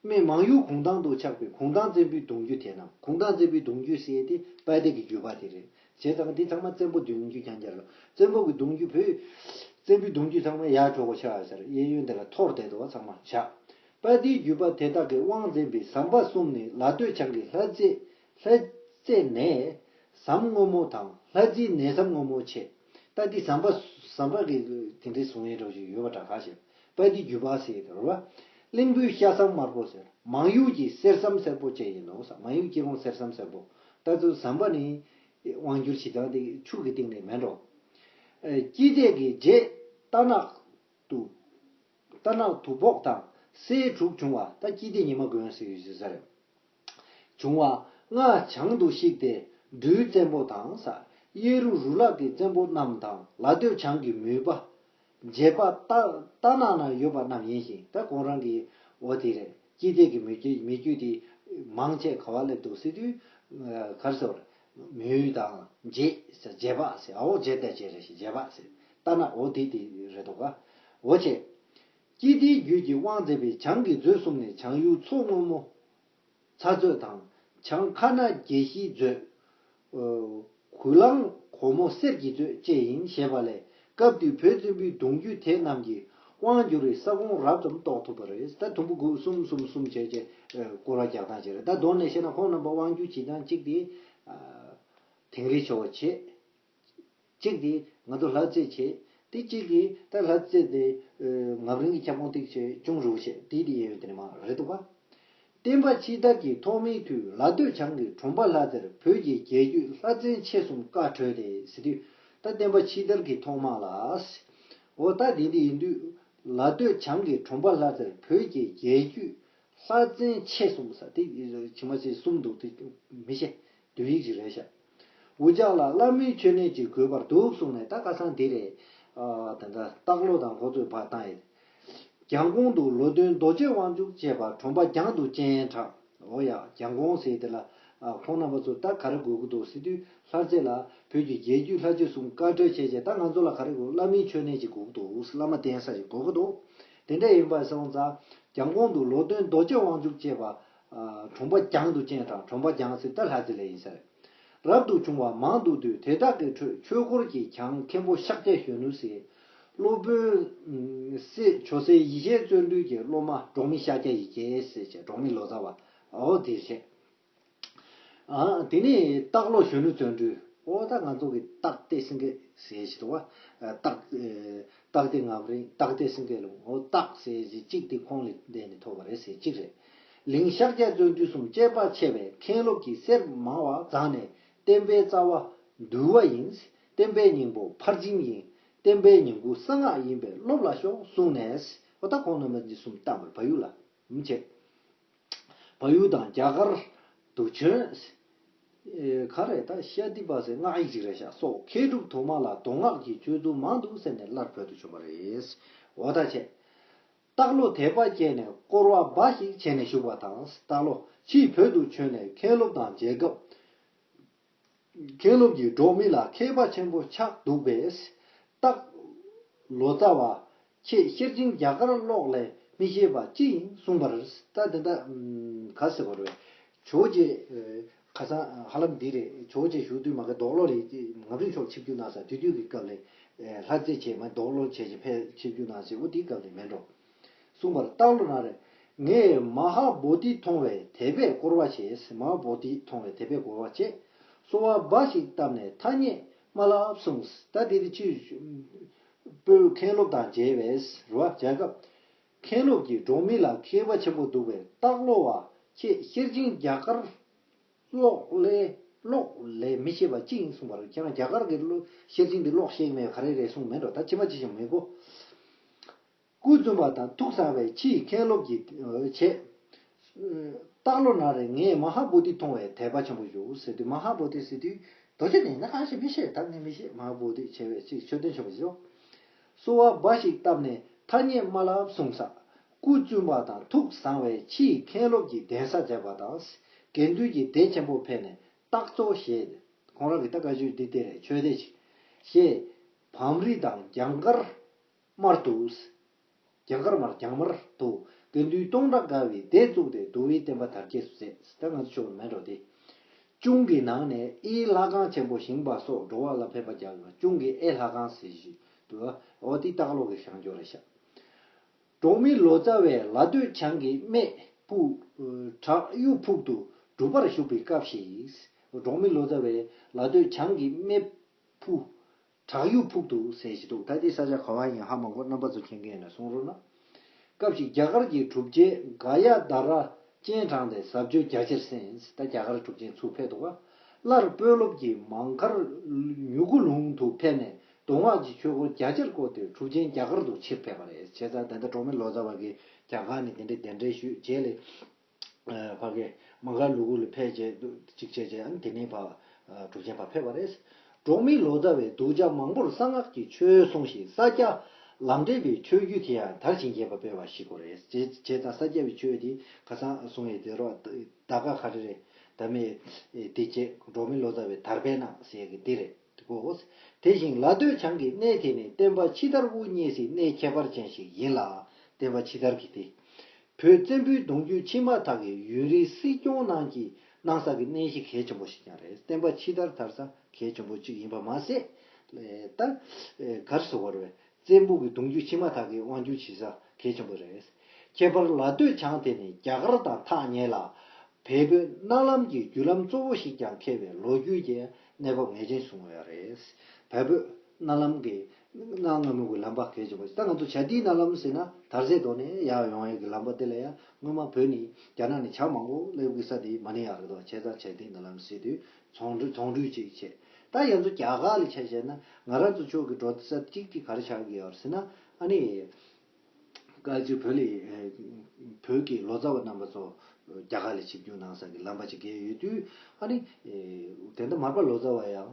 སྨད་མང་ཡུལ་གུང་ཐང་དུ་ཆགས་པའི་གུང་ཐང་བཙན་པོའི་གདུང་རྒྱུད་དེ་རྣམས། གུང་ཐང་བཙན་པོའི་གདུང་རྒྱུད་ཟེར་དེ་དཔལ་ལྡན་གྱི་བརྒྱུད་པ་དེ་རེད། བྱས་ཙང་འདི་ཚང་མ་བཙན་པོ་གདུང་རྒྱུད་རྐྱང་རྐྱང་རེད། བཙན་པོ་གི་གདུང་རྒྱུད་བོད། བཙན་པོའི་གདུང་རྒྱུད་ཚང་མ་ཡར་འགྲོ་དགོས་ཆགས་ཡོད་ས་རེད། གཡས་གཡོན་དེ་ལ་ཐོར་བསྡད་འདུག་བ། ཚང་མ་བཞག་དཔལ་ལྡན་བརྒྱུད་པ་དེ་དག་གི་དབང་འཛིན་པའི་ཟམ་པ་གསུམ་ནི་ལ་སྟོད་བྱང་གི་ལྷ་རྩེ། ལྷ་རྩེ་ནས་ཟམ་སྔོན་མོ་དང་། ལྷ་རྩེའི་ནས་ཟམ་སྔོན་མོ་བྱས། ད་འདི་ཟམ་པ་ཟམ་པ་གི་དེ་འདྲའི་བཟུང་ཡས་འདྲ་ཞིག་ཡོད་པ་འདྲ་ག་ཞེས། དཔལ་ལྡན་བརྒྱུད་པ་ཟེར་དེ་རེད་བ། གླིང་བུའི་ཤ་ཟམ་དམར་པོ་ཟེར། མང་ཡུལ་གྱི་གསེར་ཟམ་སེར་པོ་བཅས་ཡིན་ནོ་ཟེར། མང་ཡུལ་སྐྱེ་ལོང་གསེར་ཟམ་སེར་པོ། ད་ཚོ་ཟམ་པ་ནི་དབང་བསྒྱུར་བྱེད་སྟངས་དེ་ཆུ་གི་སྟེང་ནས་མེད་འགྲོ། ཨེ། སྐྱིད་ལྡེ་གི་རྗེ་རྟ་ནག་ཏུ། རྟ་ནག་དུ་ཕོག་དང་སྲས་དྲུག་བྱུང་བ། ད་སྐྱིད་ལྡེ་ཉི་མ་མགོན་ཟེར་ཡོད་ཟེར་ས་རེད། བྱུང་བ། སྔར་བྱང་དུ་གཤེགས་ཏེ་སྦྲུལ་བཙན་པོ་དང་ཟེར། གཡས་རུ་རུ་ལག་གི་བཙན་པོ་རྣམས་དང་ལ་སྟོད་བྱང་གི་མུས་པ། རྗེ་པ་རྟ་རྟ་ནག་ན་ཡོད་པ་རྣམས་ཡིན་ཞིང་། ད་ཁོང་རང་གི་འོ་དེ་རེད། སྐྱིད་ལྡེ་གི་མི་རྒྱུད་མི་རྒྱུད་དེ་མང་ཆེ་ག་བ་སླེབས་འདུག་ཟེར་དུས། ག་རེ་ཟེར་བ་རེད། མུས་དང་རྗེ་ཟེར། རྗེ་པ་ཟེར། འོ་རྗེ་དེ་རྗེ་རེད་ཞེས་རྗེ་པ་ཟེར། རྟ་ནག་འོ་དེ་དེ་རེད་འདུག་ག་འོ་བྱས། སྐྱིད་ལྡེའི་རྒྱུད་ཀྱི་དབང་མཛད་པའི་བྱང་གི་མཛོད་གསུམ་ནི་བྱང་ཡུལ་མཚོ་སྔོན་མོ་ཚ་མཛོད་དང་། བྱང་ཁ་ན་རྒྱལ་བཞིའི་མཛོད། ཨོ། གུ་ལང་གོ་མོ་གསེར་གྱི་མཛོད་བཅས་ཡིན་ཞེས་པ་ལས། སྐབས་དེའི་བོད་བཙན་པོའི་གདུང་རྒྱུད་དེ་རྣམས་ཀྱི་དབང་བསྒྱུར་བའི་ས་ཁོངས་རབ་ཙམ་རྟོགས་ཐུབ་པ་རེད། ད་དུམ་བུ་དགུ་གསུམ་གསུམ་གསུམ་བྱས་བྱས་སྐོར་བ་རྒྱག་སྟངས་བྱས་རེད། ད་གདོད་ནས་བཤད་ན་ཁོང་རྣམ་པ་དབང་བསྒྱུར་བྱེད་སྟངས་གཅིག་དེ། ཨ། དིང་རི་ཕྱོགས་བྱས། གཅིག་དེ་ང་ཚོ་ལྷ་རྩེ་བྱས། དེ་གཅིག་གིས་ད་ལྷ་རྩེ་དེ། ཨ། ངམ་རིང་གི་ཁྱབ་ཁོངས་ཏིག་བྱས་ཅུང་རུ་བྱས། དེ་དེ་ཡོད་དེ་ནི་མ་རེད་འདུག་ག་བསྟན་པ་ཕྱི་དར་གྱི་ཐོག་མའི་དུས་ལ་སྟོད་བྱང་གི་གྲོང་པ་ལྷ་རྩེར་བོད་ཀྱི་རྒྱལ་རྒྱུད་ལྷ་བཙན་ཆེ་གསུམ་བཀའ་གྲོས་ཏེ་ཟེར་དུས། ད་བསྟན་པ་ཕྱི་དར་གྱི་ཐོག་མ་ལ། འོ་ད་དེ་འདི་ཡིན་དུས། ལ་སྟོད་བྱང་གི་གྲོང་པ་ལྷ་རྩེར་བོད་ཀྱི་རྒྱལ་རྒྱུད་ལྷ་བཙན་ཆེ་གསུམ་ཟེར་དེ་ཕྱི་མ་ཚེ་གསུམ་འདུག་དེ་མི་ཤེས། བསྡུས་ཡིག་ཅིག་རེད་ཤག་འུ་ཅག་ལ་བླ་མའི་མཆོད་གནས་ཅིག་དགོས་པར་འདུག་གསུངས་ནས། ད་ཁ་སང་དེ་རེད། ཨ། ད་ལྟ་སྟག་ལོ་དང་ཁོ་ཚོས་ཕར་བཏང་ཡོད། གྱང་གོང་དུ་ལོ་སྟོན་རྡོ་རྗེ་དབང་ཕྱུག་ཅེས་པ་གྲོང་པ་གྱང་དུ་སྤྱན་དྲངས། འོ་ཡ། གྱང་གོང་ཟེར་དེ་ལ། ཨ། ཁོང་རྣམ་པ་ཚོ་ད་ག་རེ་དགོས་ཀྱི་འདུག་ཟེར་དུས། ལྷ་རྩེ་ལ་བོད་ཀྱི་རྒྱལ་རྒྱུད་ལྷ་རྩེ་གསུམ་བཀའ་གྲོས་བྱས་བྱས། ད་ང་ཚོ་ལ་ག་རེ་དགོས། བླ་མའི་མཆོད་གནས་ཅིག་དགོས་ཀྱི་འདུག་བླ་མ་བསྟེན་ས་ཅིག་དགོས་ཀྱི་འདུག་དེ་འདྲ་ཡིན་པ་སོང་ཙང་། གྱང་གོང་དུ་ལོ་སྟོན་རྡོ་རྗེ་དབང་ཕྱུག་ཅེས་པ། ཨ། གྲོང་པ་གྱང་དུ་སྤྱན་དྲངས། གྲོང་པ་གྱང་ཟེར་ད་ལྷ་རྩེ་ལ་ཡིན་ས་རེད། རབ་ཏུ་བྱུང་བ་མང་དུ་འདུས། དེ་དག་གི་ཁྲོད་ཆོས་འཁོར་གྱི་གྱང་མཁན་པོ་ཤཱཀྱ་གཞོན་ནུ་ཟེར། སློབ་དཔོན། ཨ། སྲས་ཇོ་སྲས་ཡེ་ཤེས་བརྩོན་འགྲུས་ཀྱི་སློབ་མ་འབྲོག་མི་ཤཱཀྱ་ཡི་གེ་ཟེར་བྱས། འབྲོག་མི་ལོ་ཙཱ་བ། འོ་དེ་བྱས། ཨ། དེ་ནས་སྟག་ལོ་གཞོན་ནུ་བརྩོན་འགྲུས། ཨོ་ད་ང་ཚོ་གི་སྟག་སྟེ་སེང་གེ་ཟེར་ཞིག་འདུག་བ། སྟག་སྟག་སྟེ་ང་རེད། སྟག་སྟེ་སེང་གེ་ལ་ཨོ་སྟག་ཟེར་ཞིག་གཅིག་དེ་ཁོང་ལ་བརྟེན་ནས་ཐོབ་པ་རེད་ཟེར་གཅིག་རེད། ལིང་ཤཱཀྱ་བརྩོན་འགྲུས་གསུམ་སྤྱད་པ་ཆེ་བས་མཁན་སློབ་ཀྱི་གསེར་མང་བ་བརྫངས་ནས་བསྟན་པའི་རྩ་བ་འདུལ་བ་ཡིན། བསྟན་པའི་སྙིང་པོ་ཕར་ཕྱིན་ཡིན། བསྟན་པའི་ཉིང་ཁུ་གསང་སྔགས་ཡིན་པས་སློབ་ལ་ཤོག་གསུངས་ནས། ཨོ་ད་ཁོང་རྣམ་པ་གཉིས་གསུམ་བཏང་བར་བལ་ཡུལ་ལ་མི་བྱེད། བལ་ཡུལ་དང་རྒྱ་གར་དུ་བྱོན། ཨེ་ག་རེ་ད་ཤ་དི་པ་ཟེར་སྔགས་ཡིག་ཅིག་རེད་ཤག་སོགས་མཁས་གྲུབ་དུ་མ་ལ་མདོ་སྔགས་ཀྱི་ཆོས་ཚུལ་མང་དུ་གསན་ནས་སླར་བོད་དུ་བྱོན་པ་རེད། འོ་ད་བྱས། སྟག་ལོ་དད་པ་སྐྱེས་ནས་བསྐོར་བ་འབའ་ཞིག་བྱས་ནས་བཞུགས་པ་དང་། སྟག་ལོ་ཕྱིས་བོད་དུ་བྱོན་ནས་མཁན་སློབ་དང་མཇལ་སྐབས། མཁན་སློབ་ཀྱིས་འབྲོག་མི་ལ་མཁས་པ་ཆེན་པོ་ཆགས་འདུག་པས། སྟག་ལོ་ཙཱ་བ། ཁྱེད་ཤེར་ཕྱིན་རྒྱ་གར་ཀློག་ལས་མི་ཤེས་པ་ཅི་ཡིན་གསུངས་པར། ད་དེ་འདྲ་ག་ཟེར་བ་རེད། ཇོ་བོ་རྗེ། ཁ་སང་ཧ་ལམ་འདི་རེད། ཇོ་བོ་རྗེ་བཞུགས་དུས་མ་གི་རྡོ་སློབ་རེད། ངམ་རིང་ཕྱོགས་ཆིབས་བསྒྱུར་གནང་ས་དེ་དུས་ཀྱི་སྐབས་ལས། ལྷ་རྩེ་བྱས་མ་རྡོ་སློབ་བྱས་བྱས་ཕེབས་ཆིབས་བསྒྱུར་གནང་ས་འོ་དེའི་སྐབས་ལས་མེད་འགྲོ། གསུངས་པར་སྟག་ལོ་ན་རེ། ངས་མ་ཧཱ་བོ་དྷི་མཐོང་བས་དད་པས་བསྐོར་བ་བྱས། མ་ཧཱ་བོ་དྷི་མཐོང་བས་དད་པས་བསྐོར་བ་བྱས། གསོལ་བ་འབའ་ཞིག་བཏབ་ནས་ཐ་སྙད་མ་ལབ་གསུངས། ད་དེ་དེ་ཅི། སྤོས་མཁན་སློབ་དང་མཇལ་བས་རུ་བ་མཇལ་སྐབས། མཁན་སློབ་ཀྱིས་འབྲོག་མི་ལ་མཁས་པ་ཆེན་པོ་འདུག་པས་སྟག་ལོ་བ་ཁྱེད་ཤེར་ཕྱིན་རྒྱ་གར་ཀློག་ལས་ཀློག་ལས་མི་ཤེས་པ་ཅི་ཡིན་གསུངས་པར། ཁྱེད་རང་རྒྱ་གར་གྱི་ཤེར་ཕྱིན་འདི་ཀློག་ཤེས་མེད་ག་རེ་རེད་གསུངས་མེད་འགྲོ། ད་ཕྱི་མ་ཅི་ཞིག་མི་གོ། སྐུ་བཙུན་པ་དང་ཐུགས་གསང་བས་ཕྱིས་མཁན་སློབ་ཀྱི་བྱས། སྟག་ལོ་ན་རེ། ངས་མ་ཧཱ་བོ་དྷི་མཐོང་བས་དད་པ་ཆེན་པོ་ཞུ་ཟེར་དུས། མ་ཧཱ་བོ་དྷི་ཟེར་དུས་རྡོ་རྗེ་གདན་ན་གང་ཞིག་མི་ཤེས། ད་ངས་མི་ཤེས། མ་ཧཱ་བོ་དྷི་བྱས་པས་ཅིག་མཆོད་རྟེན་ཆེན་པོ་ཞིག་ཡོད། གསོལ་བ་འབའ་ཞིག་བཏབ་ནས་ཐ་སྙད་མ་ལབ་གསུངས་ས། སྐུ་བཙུན་པ་དང་ཐུགས་གསང་བས་ཕྱིས་མཁན་སློབ་ཀྱི་གདན་ས་མཛད་པ་དང་། དགེ་འདུན་གྱི་སྡེ་ཆེན་པོ་ཕེབས་ནས་སྟག་ཚོ་ཞེས། ཁོང་རང་གི་ད་བཀའ་ཆོས་འདི་དེ་རེད། ཆོས་སྡེ་ཅིག་ཞེས། བམ་རི་དང་རྒྱང་མཁར་དམར་དུ། རྒྱང་མཁར་དམར། རྒྱང་དམར་དུ་དགེ་འདུན་སྟོང་ཕྲག་བརྒལ་བའི་སྡེ་བཙུགས་ཏེ་འདུལ་བའི་བསྟན་པ་དར་རྒྱས་སུ་མཛད། ད་ང་ཚོ་ཆོས་མེད་འགྲོ་སྟེ། གཅུང་གི་ནང་ནས་ཨེ་ལྷ་ཁང་ཆེན་པོ་བཞེངས་པ་སོགས་འགྲོ་བ་ལ་ཕན་པ་རྒྱག་པ། གཅུང་གི་ཨེ་ལྷ་ཁང་ཟེར་ཞིག་འདུག་འོ་དེ་སྟག་ལོ་གི་བཞེངས་ཕྱོགས་རེད་ཤག་འབྲོག་མི་ལོ་ཙཱ་བས་ལ་སྟོད་བྱང་གི་སྨད་ཕུག་བྲག་གཡུ་ཕུག་ཏུ་སྒྲུབ་པར་བཞུགས་པའི་སྐབས་ཤིག་འབྲོག་མི་ལོ་ཙཱ་བས་ལ་སྟོད་བྱང་གི་སྨད་ཕུག་བྲག་གཡུ་ཕུག་ཏུ་ཟེར་ཞིག་འདུག་ད་དེ་ས་ཆ་ག་བ་ཡིན་ཧ་མ་གོ། རྣམ་པ་ཚོ་མཁྱེན་མཁན་ཡིན་ན་གསུང་རོགས་གནང་། སྐབས་ཤིག་རྒྱ་གར་གྱི་གྲུབ་རྗེ་ག་ཡ་དྷ་ར་སྤྱན་དྲངས་ཏེ་ཟབ་ཆོས་རྒྱ་ཆེར་གསན། ད་རྒྱ་གར་གྲུབ་ཆེན་ཚུར་ཕེབས་འདུག་ག་སླར་དཔོན་སློབ་ཀྱི་མང་མཁར་མྱུ་གུ་ལུང་དུ་ཕེབས་ནས་མདོ་སྔགས་ཀྱི་ཆོས་སྐོར་རྒྱ་ཆེར་བསྐོར་ཏེ་གྲུབ་ཆེན་རྒྱ་གར་དུ་ཕྱིར་ཕེབས་པ་རེད། བྱས་ཙང་ད་ལྟ་འབྲོག་མི་ལོ་ཙཱ་བ་གིས་རྒྱ་གར་ནས་དེ་འདྲའི་གདན་འདྲེན་ཞུས་རྗེས་ལ། ཕ་གི་མ་ག་ལུ་གུ་ལ་ཕེབས་རྗེས་གཅིག་བྱས་རྗེས་ཨ་ནི་དེ་ནས་ཕ་གྲུབ་ཆེན་ཕ་ཕེབས་པ་རེད། འབྲོག་མི་ལོ་ཙཱ་བས་གདུལ་བྱ་མང་པོར་གསང་སྔགས་ཀྱི་ཆོས་གསུངས་ཤིང་ས་སྐྱ་ལམ་འབྲས་པའི་ཆོས་བརྒྱུད་དེ་ཡང་དར་ཞིང་རྒྱས་པ་སྤེལ་བ་ཞིག་གོ་རེད། བྱས་བྱས་ཙང་ས་སྐྱ་པའི་ཆོས་དེ་ཁ་སང་གསུང་ཡས་དེ་རོ་ད་ག་ག་རེ་རེད། ད་མེད་དེ་བྱས་འབྲོག་མི་ལོ་ཙཱ་བས་དར་སྤེལ་གནང་ཟེར་གི་དེ་རེད། གོ། དེ་བཞིན་ལ་སྟོད་བྱང་གི་གནས་དེ་ནི་བསྟན་པ་ཕྱི་དར་དབུ་བརྙེས་སའི་གནས་ཁྱད་པར་ཅན་ཞིག་ཡིན་ལ། བསྟན་པ་ཕྱི་དར་གྱི་དེ། བོད་བཙན་པོའི་གདུང་རྒྱུད་ཕྱི་མ་དག་གིས་ཡུན་རིང་སྲིད་སྐྱོང་གནང་གི་གནང་ས་གི་གནས་གཞི་གལ་ཆེན་པོ་ཞིག་ཀྱང་རེད། བསྟན་པ་ཕྱི་དར་དར་ས་གལ་ཆེན་པོ་གཅིག་ཡིན་པ་མ་ཟད། ད་གར་སོ་བར་བས། བཙན་པོ་གི་གདུང་རྒྱུད་ཕྱི་མ་དག་གིས་དབང་སྒྱུར་བྱེད་ས་གལ་ཆེན་པོ་རེད། ཁྱད་པར་ལ་སྟོད་བྱང་དེ་ནི་རྒྱ་གར་དང་ཐག་ཉེ་ལ། བལ་བོད་མནའ་ལམ་གྱི་རྒྱུ་ལམ་གཙོ་བོ་ཞིག་ཀྱང་འཁེལ་བའི་ལོ་རྒྱུས་ཀྱི་གནས་བབ་ངེས་ཅན་བཟུང་ཡོད་རེད། བལ་བོད་མནའ་ལམ་གྱི་གནའ་སྔ་མོ་གི་ལམ་པ་གལ་ཆེན་པོ་ཞིག་ད་ང་ཚོ་བྱ་ཏི་མནའ་ལམ་ཟེར་ན་དར་རྩེ་རྡོ་ནས་ཡར་ཡོང་ཡས་ཀྱི་ལམ་པ་དེ་ལ་ཡང་སྔོན་མ་བོད་ནས་རྒྱ་ནག་ནས་བྱ་མང་པོ་སླེབས་ཀྱི་ས་དེ་མ་ནི་ཡག་རེད་དོ། བྱས་ཙང་བྱ་ཏི་མནའ་ལམ་ཟེར་དུས་ཚོང་འབྲུ་ཚོང་འབྲུ་ཅིག་བྱས། ད་ཡང་ཚོ་རྒྱ་གར་ལ་ཆ་བཞག་ན་ང་རང་ཚོ་ཕྱོགས་ཀྱི་འགྲོ་ས་གཅིག་གཅིག་ག་རེ་ཆགས་ཀྱི་ཡོད་རེད་ཟེར་ན་ཨ་ནི། སྐབས་ཅིག་བོད་ལ་བོད་ཀྱི་ལོ་ཙཱ་བ་རྣམ་པ་ཚོ་རྒྱ་གར་ལ་ཆིབས་བསྒྱུར་གནང་ས་གི་ལམ་པ་ཅིག་བརྒལ་ཡོད་དུས་ཨ་ནི། དེ་འདྲ་མར་པ་ལོ་ཙཱ་བ་ཡང་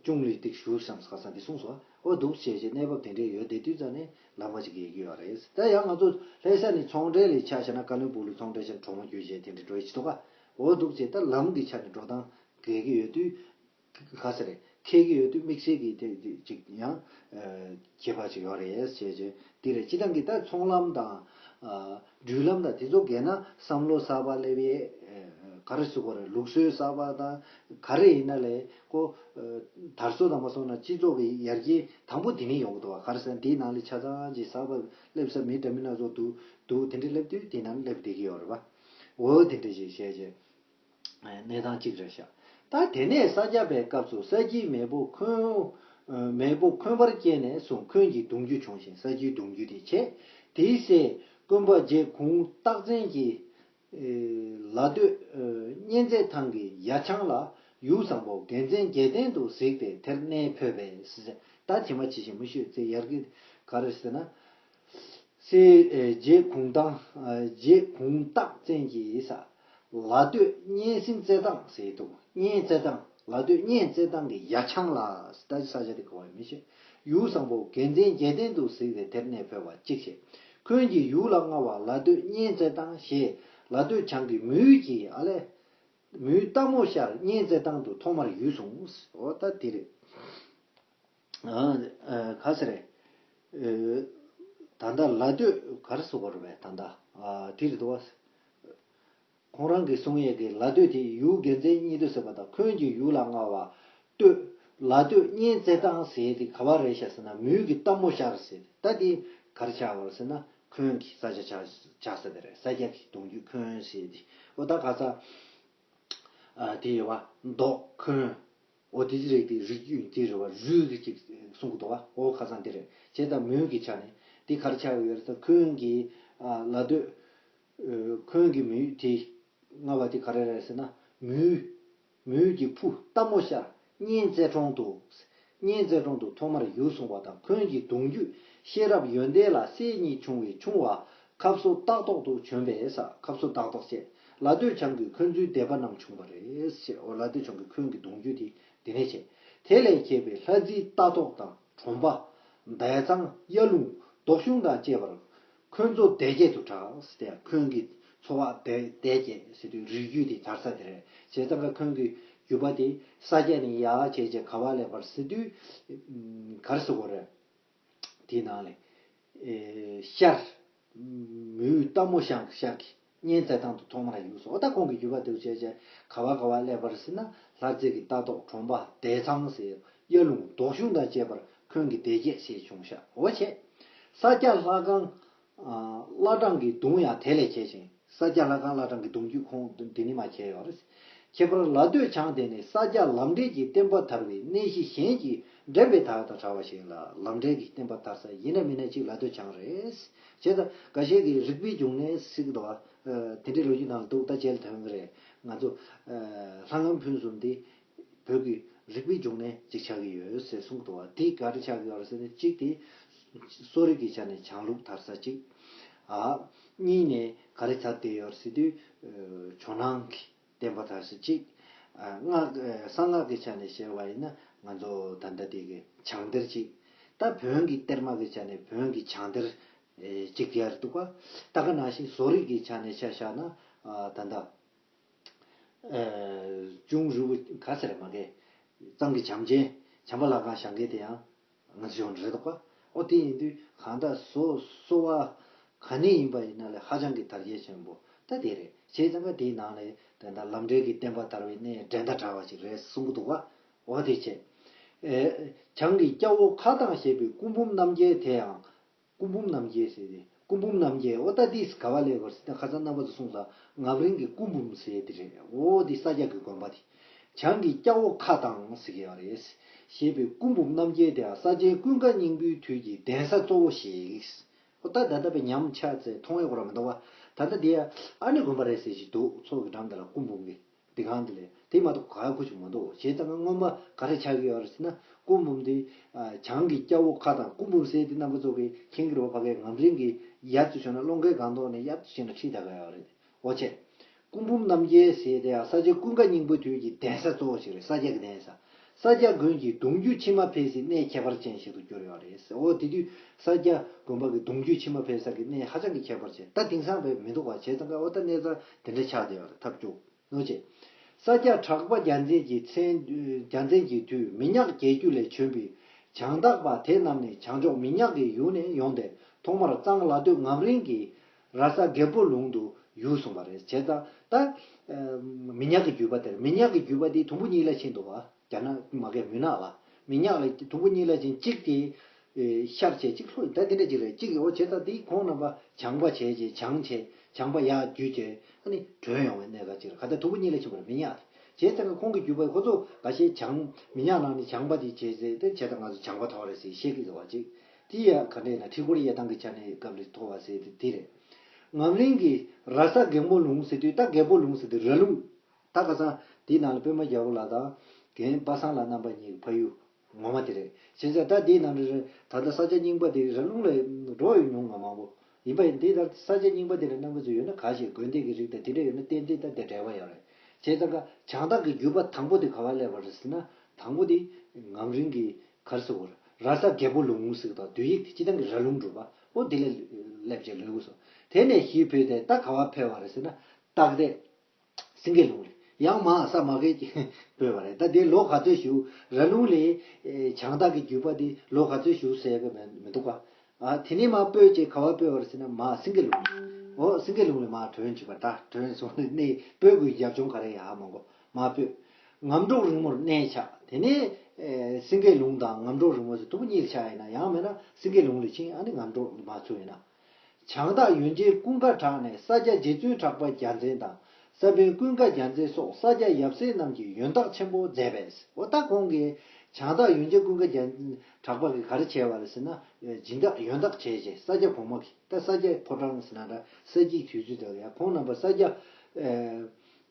གཅུང་ལ་ཏིག་ཞུ་བསམ་ས་ས་འདི་གསུངས་སོ། ཨོ་འདུག་བྱས་བྱས་གནས་བབ་དེ་འདྲའི་ཡོད་དེ་དུས་ཙ་ནས་ལམ་པ་ཅིག་བརྒལ་གྱི་ཡོད་རེད། ད་ཡང་ང་ཚོ་ལྷ་ས་ནས་ཚོང་འབྲེལ་ལ་ཆ་བཞག་ན་ཀ་ལོན་སྦུག་ལ་ཚོང་འབྲེལ་བྱས་ནས་གྲོ་མོ་བརྒྱུད་བྱས་དེ་འདྲ་འགྲོ་ཡི་ཆི་ཏོ་ག་ཨོ་འདུག་བྱས་ད་ལམ་གྱི་ཆ་ནས་འགྲོ་སྟངས་བརྒལ་གྱི་ཡོད་དུས། ག་ས་རེད་ཁེལ་གྱི་ཡོད་དུས་དམིགས་བསལ་གྱི་དེ་ཅིག་ཡང་ཁྱད་པར་ཅིག་ཡོད་རེད་ཟེར་བྱས་འདི་རེད། སྤྱི་བཏང་གི་ད་ཚོང་ལམ་དང་འགྲུལ་ལམ་དང་དེ་ཚོ་བརྒལ་ན་བསམ་བློ་གསར་པ་སླེབས་ཡས་ག་རེ་ཟེར་དགོས་རེད། ལུགས་སྲོལ་གསར་པ་དང་ག་རེ་ཡིན་ན་ལས་ཁོ་དར་སྲོལ་དང་མ་སོང་ན་སྤྱི་ཚོགས་ཀྱི་ཡར་རྒྱས་དང་པོ་དེ་ནས་ཡོང་གི་འདུག་བ། ག་རེ་ཟེར་ན་དེའི་ནང་ལས་ཆ་ཚང་ཅིག་གསར་པ་སླེབས་ས་མི་འདྲ་མི་སྣ་ཚོགས་འདུག་འདུག་དེ་འདྲ་སླེབས་དུས་དེ་ནང་སླེབས་བསྡད་ཀྱི་ཡོད་རེད་བ། འོ་དེ་འདྲ་ཞིག་བྱས་རྗེས། གནས་སྟངས་གཅིག་རེད་ཤག་ད་དེ་ནས་ས་སྐྱ་པའི་སྐབས་སུ་ས་དཀྱིལ་མེས་པོ་འཁོན། མེས་པོ་འཁོན་པར་སྐྱེས་ནས་བཟུང་འཁོན་གྱི་གདུང་རྒྱུད་བྱུང་ཞིང་ས་དཀྱིལ་གདུང་རྒྱུད་དེ་བྱས། དེའི་སྲས་སྐུན་པ་རྗེ་གུང་སྟག་བཙན་གྱིས། ལ་སྟོད་གཉན་རྩེ་ཐང་གི་ཡར་བྱང་ལ་ཡུལ་བཟང་པོ་དགེ་མཚན་བརྒྱད་ལྡན་དུ་གཟིགས་ཏེ་དེར་གནས་འཕོས་པས། ད་ཇི་མ་ཇི་བཞིན་མུ་མཐུད་དེ་ཡར་གྱི་ག་རེ་ཟེར་ན། སྲས་རྗེ་གུང་ཐང་རྗེ་གུང་སྟག་བཙན་གྱིས་ས། ལ་སྟོད་གཉན་སྲིན་རྩེ་ཐང་ཟེར་འདུག་གཉན་རྩེ་ཐང་། ལ་སྟོད་གཉན་རྩེ་ཐང་གི་ཡར་བྱང་ལ། ད་ས་ཆ་དེ་ག་བ་མི་ཤེས། ཡུལ་བཟང་པོ་དགེ་མཚན་བརྒྱད་ལྡན་དུ་གཟིགས་ཏེ་དེར་གནས་འཕོས་པ་གཅིག་བྱས། འཁོན་གྱི་ཡུལ་ལ་མངའ་བ་ལ་སྟོད་གཉན་རྩེ་ཐང་ཞེས་ལ་སྟོད་བྱང་གི་མུས་ཀྱི་ཨ་ལས། མུས་སྟག་མོ་ཤར་གཉན་རྩེ་ཐང་དུ་ཐོག་མར་ཡུལ་བཟུང་། འོ་ད་དེ་རེད། ག་ཟེར་རེད། ད་ལྟ་ལ་སྟོད་ག་རེ་ཟེར་དགོས་རེད་པས་ད་ལྟ། དེ་རེད་འདུག་བ། ཁོང་རང་གིས་གསུང་ཡས་ཀྱི་ལ་སྟོད་དེ་ཡུལ་དགེ་མཚན་གཉིས་སྟོད་ཟེར་བ་དང་འཁོན་གྱི་ཡུལ་ལ་མངའ་བ་སྟོད། ལ་སྟོད་གཉན་རྩེ་ཐང་ཟེར་དེ་ག་བ་རེད་ཤག་ཟེར་ན་མུས་ཀྱི་སྟག་མོ་ཤར་ཟེར་ད་དེ་ག་རེ་ཆགས་པ་རེད་ཟེར་ན་འཁོན་གྱི་ས་ཆ་ཆགས་ཆགས་ས་དེ་རེད། ས་སྐྱ་གི་གདུང་རྒྱུད་འཁོན་ཟེར་དེ་འོ་ད་ག་ས། དེ་ཡོད་བ་མདོག་འཁོན། འོ་དེ་ཅི་རེད་དེ་རིགས་རྒྱུད་དེ་རེད་བ་རུས་ཀྱི་ཅིག་གསུང་གི་འདུག་བ་འོ་ཁ་སང་དེ་རེད་བྱས་ཙང་མུས་ཀྱི་ཆ་ནས་དེ་ག་རེ་ཆགས་ཡོད་རེད་ཟེར་འཁོན་གྱི་ལ་སྟོད། འཁོན་གྱི་མུས་དེ། ལྔ་བ་དེ་ག་རེ་རེད་ཟེར་ན། མུས། མུས་ཀྱི་ཕུ་སྟག་མོ་ཤར། གཉན་རྩེ་གྲོང་དུ། གཉན་རྩེ་གྲོང་དུ་ཐོག་མར་ཡུལ་བཟུང་བ་དང་འཁོན་གྱི་གདུང་རྒྱུད་ཤེས་རབ་ཡོན་ཏན་ལ་སྲས་གཉིས་བྱུང་བའི་ཆུང་བ་ཁབ་སོ་སྟག་ཏོག་ཏུ་བྱོན་པས་ས་ཁབ་སོ་སྟག་ཏོག་བཅས་ལ་སྟོད་བྱང་གི་འཁོན་ཚུལ་སྡེ་པ་རྣམས་བྱུང་བ་རེད། ཞེས་འོ་ལ་སྟོད་བྱང་གི་འཁོན་གྱི་གདུང་རྒྱུད་དེ་དེ་ནས་བྱས། དེ་ལས་གྱེས་པའི་ལྷ་རྫི་སྟག་ཏོག་དང་གྲོང་པ། འདས་ཚང་གཡའ་ལུང་རྡོ་གཞུང་དང་བཅས་པར། འཁོན་མཚོ་སྡེ་བརྒྱད་དུ་གྲགས་ཟེར་ཏེ་འཁོན་གྱི་ཚོ་བ་སྡེ་སྡེ་བརྒྱད་ཟེར་དུས་རིགས་རྒྱུད་དེ་དར་ས་དེ་རེད། བྱས་ཙང་ཀ་འཁོན་གྱི་རྒྱུད་པ་དེ་ས་སྐྱ་ནས་ཡར་བྱས་བྱས་ག་བ་སླེབས་པར་ཟེར་དུས་ག་རེ་ཟེར་དགོས་རེད། དེའི་ནང་ལས་ཤར་མུའུ་སྟག་མོ་ཤར་ཤར་གྱི་གཉན་རྩེ་ཐང་དུ་ཐོག་མར་ཡོད་སོ། ད་ཁོང་གི་རྒྱུད་པ་དེ་བྱས་བྱས་ག་བ་ག་བ་སླེབས་པར་ཟེར་ན་ལྷ་རྫི་གི་སྟག་ཏོག་གྲོང་པ་འདས་ཚང་ཟེར་གཡའ་ལུང་རྡོ་གཞུང་དང་བཅས་པར་འཁོན་གྱི་སྡེ་བརྒྱད་ཞེས་བྱུང་ཤག་འོ་བྱས། ས་སྐྱ་ལྷ་ཁང་བླ་བྲང་གི་གདུང་ཡང་དེ་ལས་གྱེས་ཤིང་། ས་སྐྱ་ལྷ་ཁང་བླ་བྲང་གི་གདུང་རྒྱུད་ཁོང་འདི་ནི་མ་གྱེས་ཡོད་རེད། ཁྱད་པར་ལ་སྟོད་བྱང་དེ་ནི་ས་སྐྱ་ལམ་འབྲས་ཀྱི་བསྟན་པ་དར་བའི་གནས་གཞི་གཞན་གྱི་འགྲན་པའི་དར་དང་བྲལ་བ་ཞིག་ལ་ལམ་འབྲས་ཀྱི་བསྟན་པ་དར་ས་ཡིན་ན་མིན་ན་གཅིག་ལ་སྟོད་བྱང་རེད། བྱས་ཙང་འགའ་ཤས་ཀྱིས་རིག་པའི་འབྱུང་གནས་ཟེར་གྱི་འདུག་བ། དེ་འདྲའི་ལོ་རྒྱུས་ནང་ལ་འདུག་ད་རྗེས་ལ་ད་ཡོང་གི་རེད། ང་ཚོ་ལྷ་ཁང་ཕུན་སུམ་དེ་བོད་ཀྱི་རིག་པའི་འབྱུང་གནས་ཅིག་ཆགས་ཀྱི་ཡོད་ཟེར་གསུངས་འདུག་བ། དེ་ག་རེ་ཆགས་ཀྱི་ཡོད་རེད་ཟེར་ན་གཅིག་དེ་གསོ་རིག་གི་ཆ་ནས་བྱང་ལུགས་དར་ས་གཅིག་ཨ། གཉིས་ནས་ག་རེ་དར་བསྡད་ཡོད་རེད་ཟེར་དུས་ཇོ་ནང་གི་བསྟན་པ་དར་ས་གཅིག་སྔགས་གསང་སྔགས་ཀྱི་ཆ་ནས་བཤད་པ་ཡིན་ན་ང་ཚོ་ད་ལྟ་དེ་གི་བྱང་གཏེར་གཅིག་ད་བོན་གྱི་གཏེར་མ་གི་ཆ་ནས་བོན་གྱི་བྱང་གཏེར་གཅིག་ཡར་འདུག་ག་ད་ག་ནང་བཞིན་བཟོ་རིག་གི་ཆ་ནས་ཆ་བཞག་ན་ད་ལྟ། ཅུང་རིང་པོ་ག་ཟེར་མ་གས། གཙང་གི་བྱམས་ཆེན་བྱམས་པ་ལྷ་ཁང་བཞེངས་མཁན་དེ་ཡང་ང་ཚོ་ཡོང་རེད་འདུག་ག་ཨོ་དེ་ཡིན་དུས་གང་ལྟར་བཟོ་བཟོ་བ་ག་ནས་ཡིན་པ་ཡིན་ན་ལས་ཧ་ཅང་གི་དར་རྒྱས་ཆེན་པོ་ད་དེ་རེད། བྱས་ཙང་ཀ་དེའི་ནང་ལས་དེ་འདྲ་ལམ་འབྲས་ཀྱི་བསྟན་པ་དར་བའི་གནས་འགྲན་ཟླ་བྲལ་བ་ཞིག་རེད་གསུང་གི་འདུག་ག་ཨོ་དེ་བྱས། བྱང་གི་སྐྱ་བོ་ཁ་དང་ཞེས་པའི་སྐུ་འབུམ་རྣམ་རྒྱལ་དེ་ཡང་། སྐུ་འབུམ་རྣམ་རྒྱལ་ཟེར་ཏེ་སྐུ་འབུམ་རྣམ་རྒྱལ་ཨོ་ད་ཏིས་ག་བ་ལས་བར་ཟེར་ན་ཁ་སང་རྣམ་པ་ཚོ་གསུངས་ལ་ངམ་རིང་གི་སྐུ་འབུམ་ཟེར་ཏེ་རེད། ཨོ་འདི་ས་སྐྱ་གི་དགོན་པ་དེ་བྱང་གི་སྐྱ་བོ་ཁ་དང་ཟེར་གི་ཡོད་རེད། ཞེས་པའི་སྐུ་འབུམ་རྣམ་རྒྱལ་དེ་ཡང་ས་ཆེན་ཀུན་དགའ་སྙིང་པོའི་དུས་ཀྱི་གདན་ས་གཙོ་བོ་ཞིག་ཨོ་ད་ད་ལྟ་བའི་ཉམས་ཆག་ཚེ་མཐོང་ཡོད་གོ་ར་མི་འདུག་བ། ད་ལྟ་འདི་ཡ་ཨ་ནི་དགོན་པ་རེད་ཟེར་ཞིག་འདུག་མཚོ་གི་འགྲམ་དེ་ལ་སྐུ་འབུམ་གི་དེ་གང་དེ་ལས་དེ་མ་གཏོགས་ག་ཡ་ཁུ་ཆུ་མ་འདུག་བྱས་ཙང་སྔོན་མ་ག་རེ་ཆགས་ཀྱི་ཡོད་རེད་ཟེར་ན་སྐུ་འབུམ་དེ་བྱང་གི་སྐྱ་བོ་ཁ་དང་སྐུ་འབུམ་ཟེར་དེ་རྣམ་པ་ཚོ་གི་མཁྱེན་གྱི་རེད་བ། ཕ་གའི་ངམ་རིང་གི་ཡར་ཚུར་བྱོན་ན་སློང་མཁན་སྒང་ཐོག་ནས་ཡར་ཚུར་ཕྱིན་ན་ཁྲིད་ད་ག་ཡོད་རེད། འོ་བྱས། སྐུ་འབུམ་རྣམ་རྒྱལ་ཟེར་དེ་ཡང་ས་ཆེན་ཀུན་དགའ་སྙིང་པོའི་དུས་ཀྱི་གདན་ས་གཙོ་བོ་ཞིག་རེད། ས་སྐྱ་གི་གདན་ས། ས་སྐྱ་དགོན་གྱི་གདུང་རྒྱུད་ཕྱི་མ་འཕེལ་སའི་གནས་ཁྱད་པར་ཅན་ཞིག་ཏུ་གྱུར་ཡོད་རེད། འོ་དེ་དུས་ས་སྐྱ་དགོན་པ་གི་གདུང་རྒྱུད་ཕྱི་མ་འཕེལ་ས་གི་གནས་ཧ་ཅང་གི་ཁྱད་པར་ཅན་ད་དེང་སང་བས་མི་འདུག་བ། བྱས་ཙང་ཀ་འོ་ད་གནས་ཚང་དེ་འདྲ་ཆགས་བསྡད་ཡོད་རེད། ཐབས་སྐྱོ། ནོ་ཅེ། ས་སྐྱ་གྲགས་པ་རྒྱལ་མཚན་གྱི་མཚན་རྒྱལ་མཚན་གྱི་དུས་མི་ཉག་རྒྱལ་རྒྱུད་ལས་བྱོན་པའི་བྱང་བདག་པ་དེ་རྣམས་ནི་བྱང་ཕྱོགས་མི་ཉག་གི་ཡུལ་ནས་ཡོང་སྟེ་ཐོག་མར་གཙང་ལ་སྟོད་ངམ་རིང་གི་ར་ས་རྒད་པོ་ལུང་དུ་ཡུལ་བཟུང་བ་རེད། བྱས་ཙང་ད་མི་ཉག་གི་རྒྱུད་པ་དེར་མི་ཉག་གི་རྒྱུད་པ་དེ་དུམ་བུ་གཉིས་ལ་ཕྱིན་འདུག་བ། རྒྱ་ནག་མ་གའི་མུན་ནག་ལ་མི་ཉག་ལ་དུམ་བུ་གཉིས་ལ་ཕྱིན་གཅིག་དེ། ཤར་བྱས་གཅིག་ལྷོ་ཡིན་ད་དེ་འདྲ་ཅིག་རེད། གཅིག་ཡོད་བྱས་ད་དེའི་ཁོང་རྣམ་པ་བྱང་པ་བྱས་རྗེས་བྱང་བྱས་བྱང་པ་ཡར་བརྒྱུད་བྱས་ཨ་ནི་བྲོས་ཡོང་བའི་གནས་ཀ་ཅིག་རེད། ག་ད་དུམ་བུ་གཉིས་ལ་ཕྱིན་པ་རེད། མི་ཉག་ བྱས་ཙང་ཁོང་གི་བརྒྱུད་པ་ཁོ་ཚོ་འགའ་ཤས་བྱང་མི་ཉག་ནང་ནས་བྱང་པ་དེ་བྱས་ཟེར་ཏེ་བྱས་ཙང་ང་ཚོ་བྱང་པ་ཐོག་རེད་ཟེར་བཤད་ཀྱི་འདུག་བ་ཅིག་དེ་ཡ་ག་འདྲས་ན་ཁྲི་སྐོར་ཡས་སྟངས་ཀྱི་ཆ་ནས་སྐབས་རེ་ཐོག་བ་ཟེར་ཏེ་དེ་རེད། ངམ་རིང་གི་ར་ས་རྒན་པོ་ལུང་ཟེར་དུས་ད་རྒན་པོ་ལུང་ཟེར་དུས་ར་ལུང་། ད་ཁ་སང་དེའི་ནང་ལ་པད་མ་རྒྱལ་པོ་ལགས་དང་རྒན་པ་སངས་ལགས་རྣམ་པ་གཉིས་ཀྱི་ཕ་ཡུལ་ངོ་མ་དེ་རེད། བྱས་ཙང་ད་དེའི་ནང་ལ་ད་ལྟ་ས་ཆ་རྙིང་པ་དེ་ར་ལུང་ལ་འགྲོ་ཡོད་མྱོང་ང་མང་པོ་ཡིན་པ་ཡིན་དེ་ད་ས་ཆ་རྙིང་པ་དེ་ལ་རྣམ་པ་ཚོ་ཡོད་ན་ག་ཞིག་དགོན་སྡེ་གི་རིགས་དང་དེ་འདྲ་ཡོད་ན་ཏན་ཏན་ད་དེ་འབྲེལ་བ་ཡོད་རེད། བྱས་ཙང་ཀ་བྱང་སྟག་གི་བརྒྱུད་པ་དང་པོ་དེ་ག་བ་སླེབས་པ་རེད་ཟེར་ན་དང་པོ་དེ་ངམ་རིང་གི་གར་སོ་བོར་ར་ས་རྒད་པོ་ལུང་ཟེར་དང་བསྡུས་ཡིག་དེ་སྤྱི་བཏང་གི་ར་ལུང་འགྲུབ་པ་ཨོ་དེ་ལས་སླེབས་བྱས་ལོས་དགོས་སོ། དེ་ནས་ཞིག་བོད་དེ་ད་ག་བ་ཕེབས་པ་རེད་ཟེར་ན་སྟག་སྡེ། སེང་གེ་ལུང་ལས་ཡང་མ་ས་མ་གེ་བོད་པ་རེད། ད་དེ་ལོ་ག་ཚོད་བཞུགས་ར་ལུང་ལས་བྱང་སྟག་གི་བརྒྱུད་པ་དེ་ལོ་ག་ཚོད་བཞུགས་ཟེར་གི་མི་མི་འདུག་ག་ཨ་དེ་ནས་མ་སྤོས་ཅེས་ག་བ་སྤོས་པ་རེད་ཟེར་ན་མ་སེང་གེ་ལུང་ལས་ཨོ་སེང་གེ་ལུང་ལས་མ་བྲོས་བྱས་པ་ད་བྲོས་སོང་ནས་གནས་སྤོས་དགོས་རྒྱབ་ལྗོངས་ག་རེ་ཡ་ཧ་མ་གོ་མ་སྤོས། ངམ་སྒྲོག་རིང་མོར་གནས་ཆགས་དེ་ནས་སེང་གེ་ལུང་དང་ངམ་སྒྲོག་རིང་མོ་ཟེར་དུ་བ་གཉིས་ཆགས་ཡིན་ན་ཡང་མེད་ན་སེང་གེ་ལུང་ལས་ཕྱིན་ཨ་ནི་ངམ་སྒྲོག་མ་ཚུགས་ཡིན་ན། བྱང་སྟག་ཡོན་ཆེན་ཀུན་དགའ་གྲགས་ནས་ས་སྐྱ་རྗེ་བཙུན་གྲགས་པ་རྒྱལ་མཚན་དང་ས་པཎ་ཀུན་དགའ་རྒྱལ་མཚན་སོགས་ས་སྐྱ་ཡབ་སྲས་རྣམས་ཀྱི་ཡོན་བདག་ཆེན་པོ་མཛད་པས། འོ་ད་ཁོང་གིས་བྱང་སྟག་ཡོན་ཆེན་ཀུན་དགའ་རྒྱལ་གྲགས་པ་གིས་ག་རེ་བྱས་པ་རེད་ཟེར་ན་སྦྱིན་བདག་ཡོན་བདག་བྱས་རྗེས་ས་སྐྱ་གོང་མ་གིས་ད་ས་སྐྱ་ཕོ་བྲང་ཟེར་ན་འདྲ་ས་སྐྱའི་དུས་ཚོད་དག་ཡ་ཁོང་རྣམ་པ་ས་སྐྱ་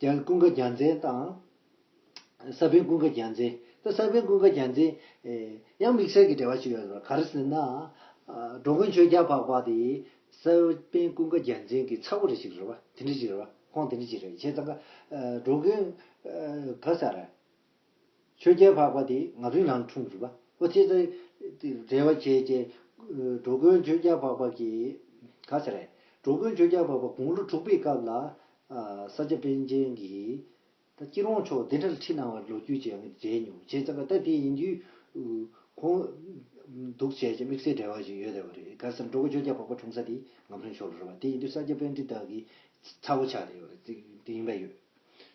རྒྱལ་ཀུན་དགའ་རྒྱལ་མཚན་དང་། ས་པཎ་ཀུན་དགའ་རྒྱལ་མཚན། ད་ས་པཎ་ཀུན་དགའ་རྒྱལ་མཚན། ཨེ། ཡང་དམིགས་བསལ་གྱི་འབྲེལ་བ་ཞིག་ཡོད་རེད་ག་རེ་ཟེར་ན། ཨ། འགྲོ་མགོན་ཆོས་རྒྱལ་འཕགས་པ་དེ་ས་པཎ་ཀུན་དགའ་རྒྱལ་མཚན་གྱི་ཚ་བོ་རེ་ཞིག་རེད་བ། དེ་འདྲ་ཞིག་རེད་བ། ཁོང་དེ་འདྲ་ཞིག་རེད་བྱས་ཙང་ཀ་ཨ། འགྲོ་མགོན། ཨ། ག་ས་རེད། ཆོས་རྒྱལ་འཕགས་པ་དེ་ང་ཚོའི་ནང་འཁྲུངས་རེད་བ། ཨོ་བྱས་ཙང་། འབྲེལ་བ་བྱས་རྗེས། འགྲོ་མགོན་ཆོས་རྒྱལ་འཕགས་པ་གི། ག་ས་རེད། འགྲོ་མགོན་ཆོས་རྒྱལ་འཕགས་པ་དགུང་ལོ་དྲུག་པའི་སྐབས་ལ། ཨ། ས་སྐྱ་པཎ་ཆེན་གྱི། ད་སྐྱིད་རོང་ཕྱོགས་འདི་འདྲར་ཁྲིད་གནང་བར་ལོ་རྒྱུས་ཀྱི་ཡང་མཇལ་མྱོང་བྱས་ཙང་ཀ་ད་དེ་ཡིན་དུས། ཁོང་། འདུག་བྱས་ཀྱི་དམིགས་བསལ་འབྲེལ་བ་ཞིག་ཡོད་བསྡད་པ་རེད་ག་ཟེར་འགྲོ་མགོན་ཆོས་རྒྱལ་འཕགས་པ་འཁྲུངས་ས་དེ་ངམ་རིང་ཕྱོགས་ལ་རེད་བ། དེ་ཡིན་དུས་ས་སྐྱ་པཎྜི་ཏ་གི་ཚ་བོ་ཆགས་བསྡད་ཡོད་རེད་དེ་ཡིན་པ་ཡོད།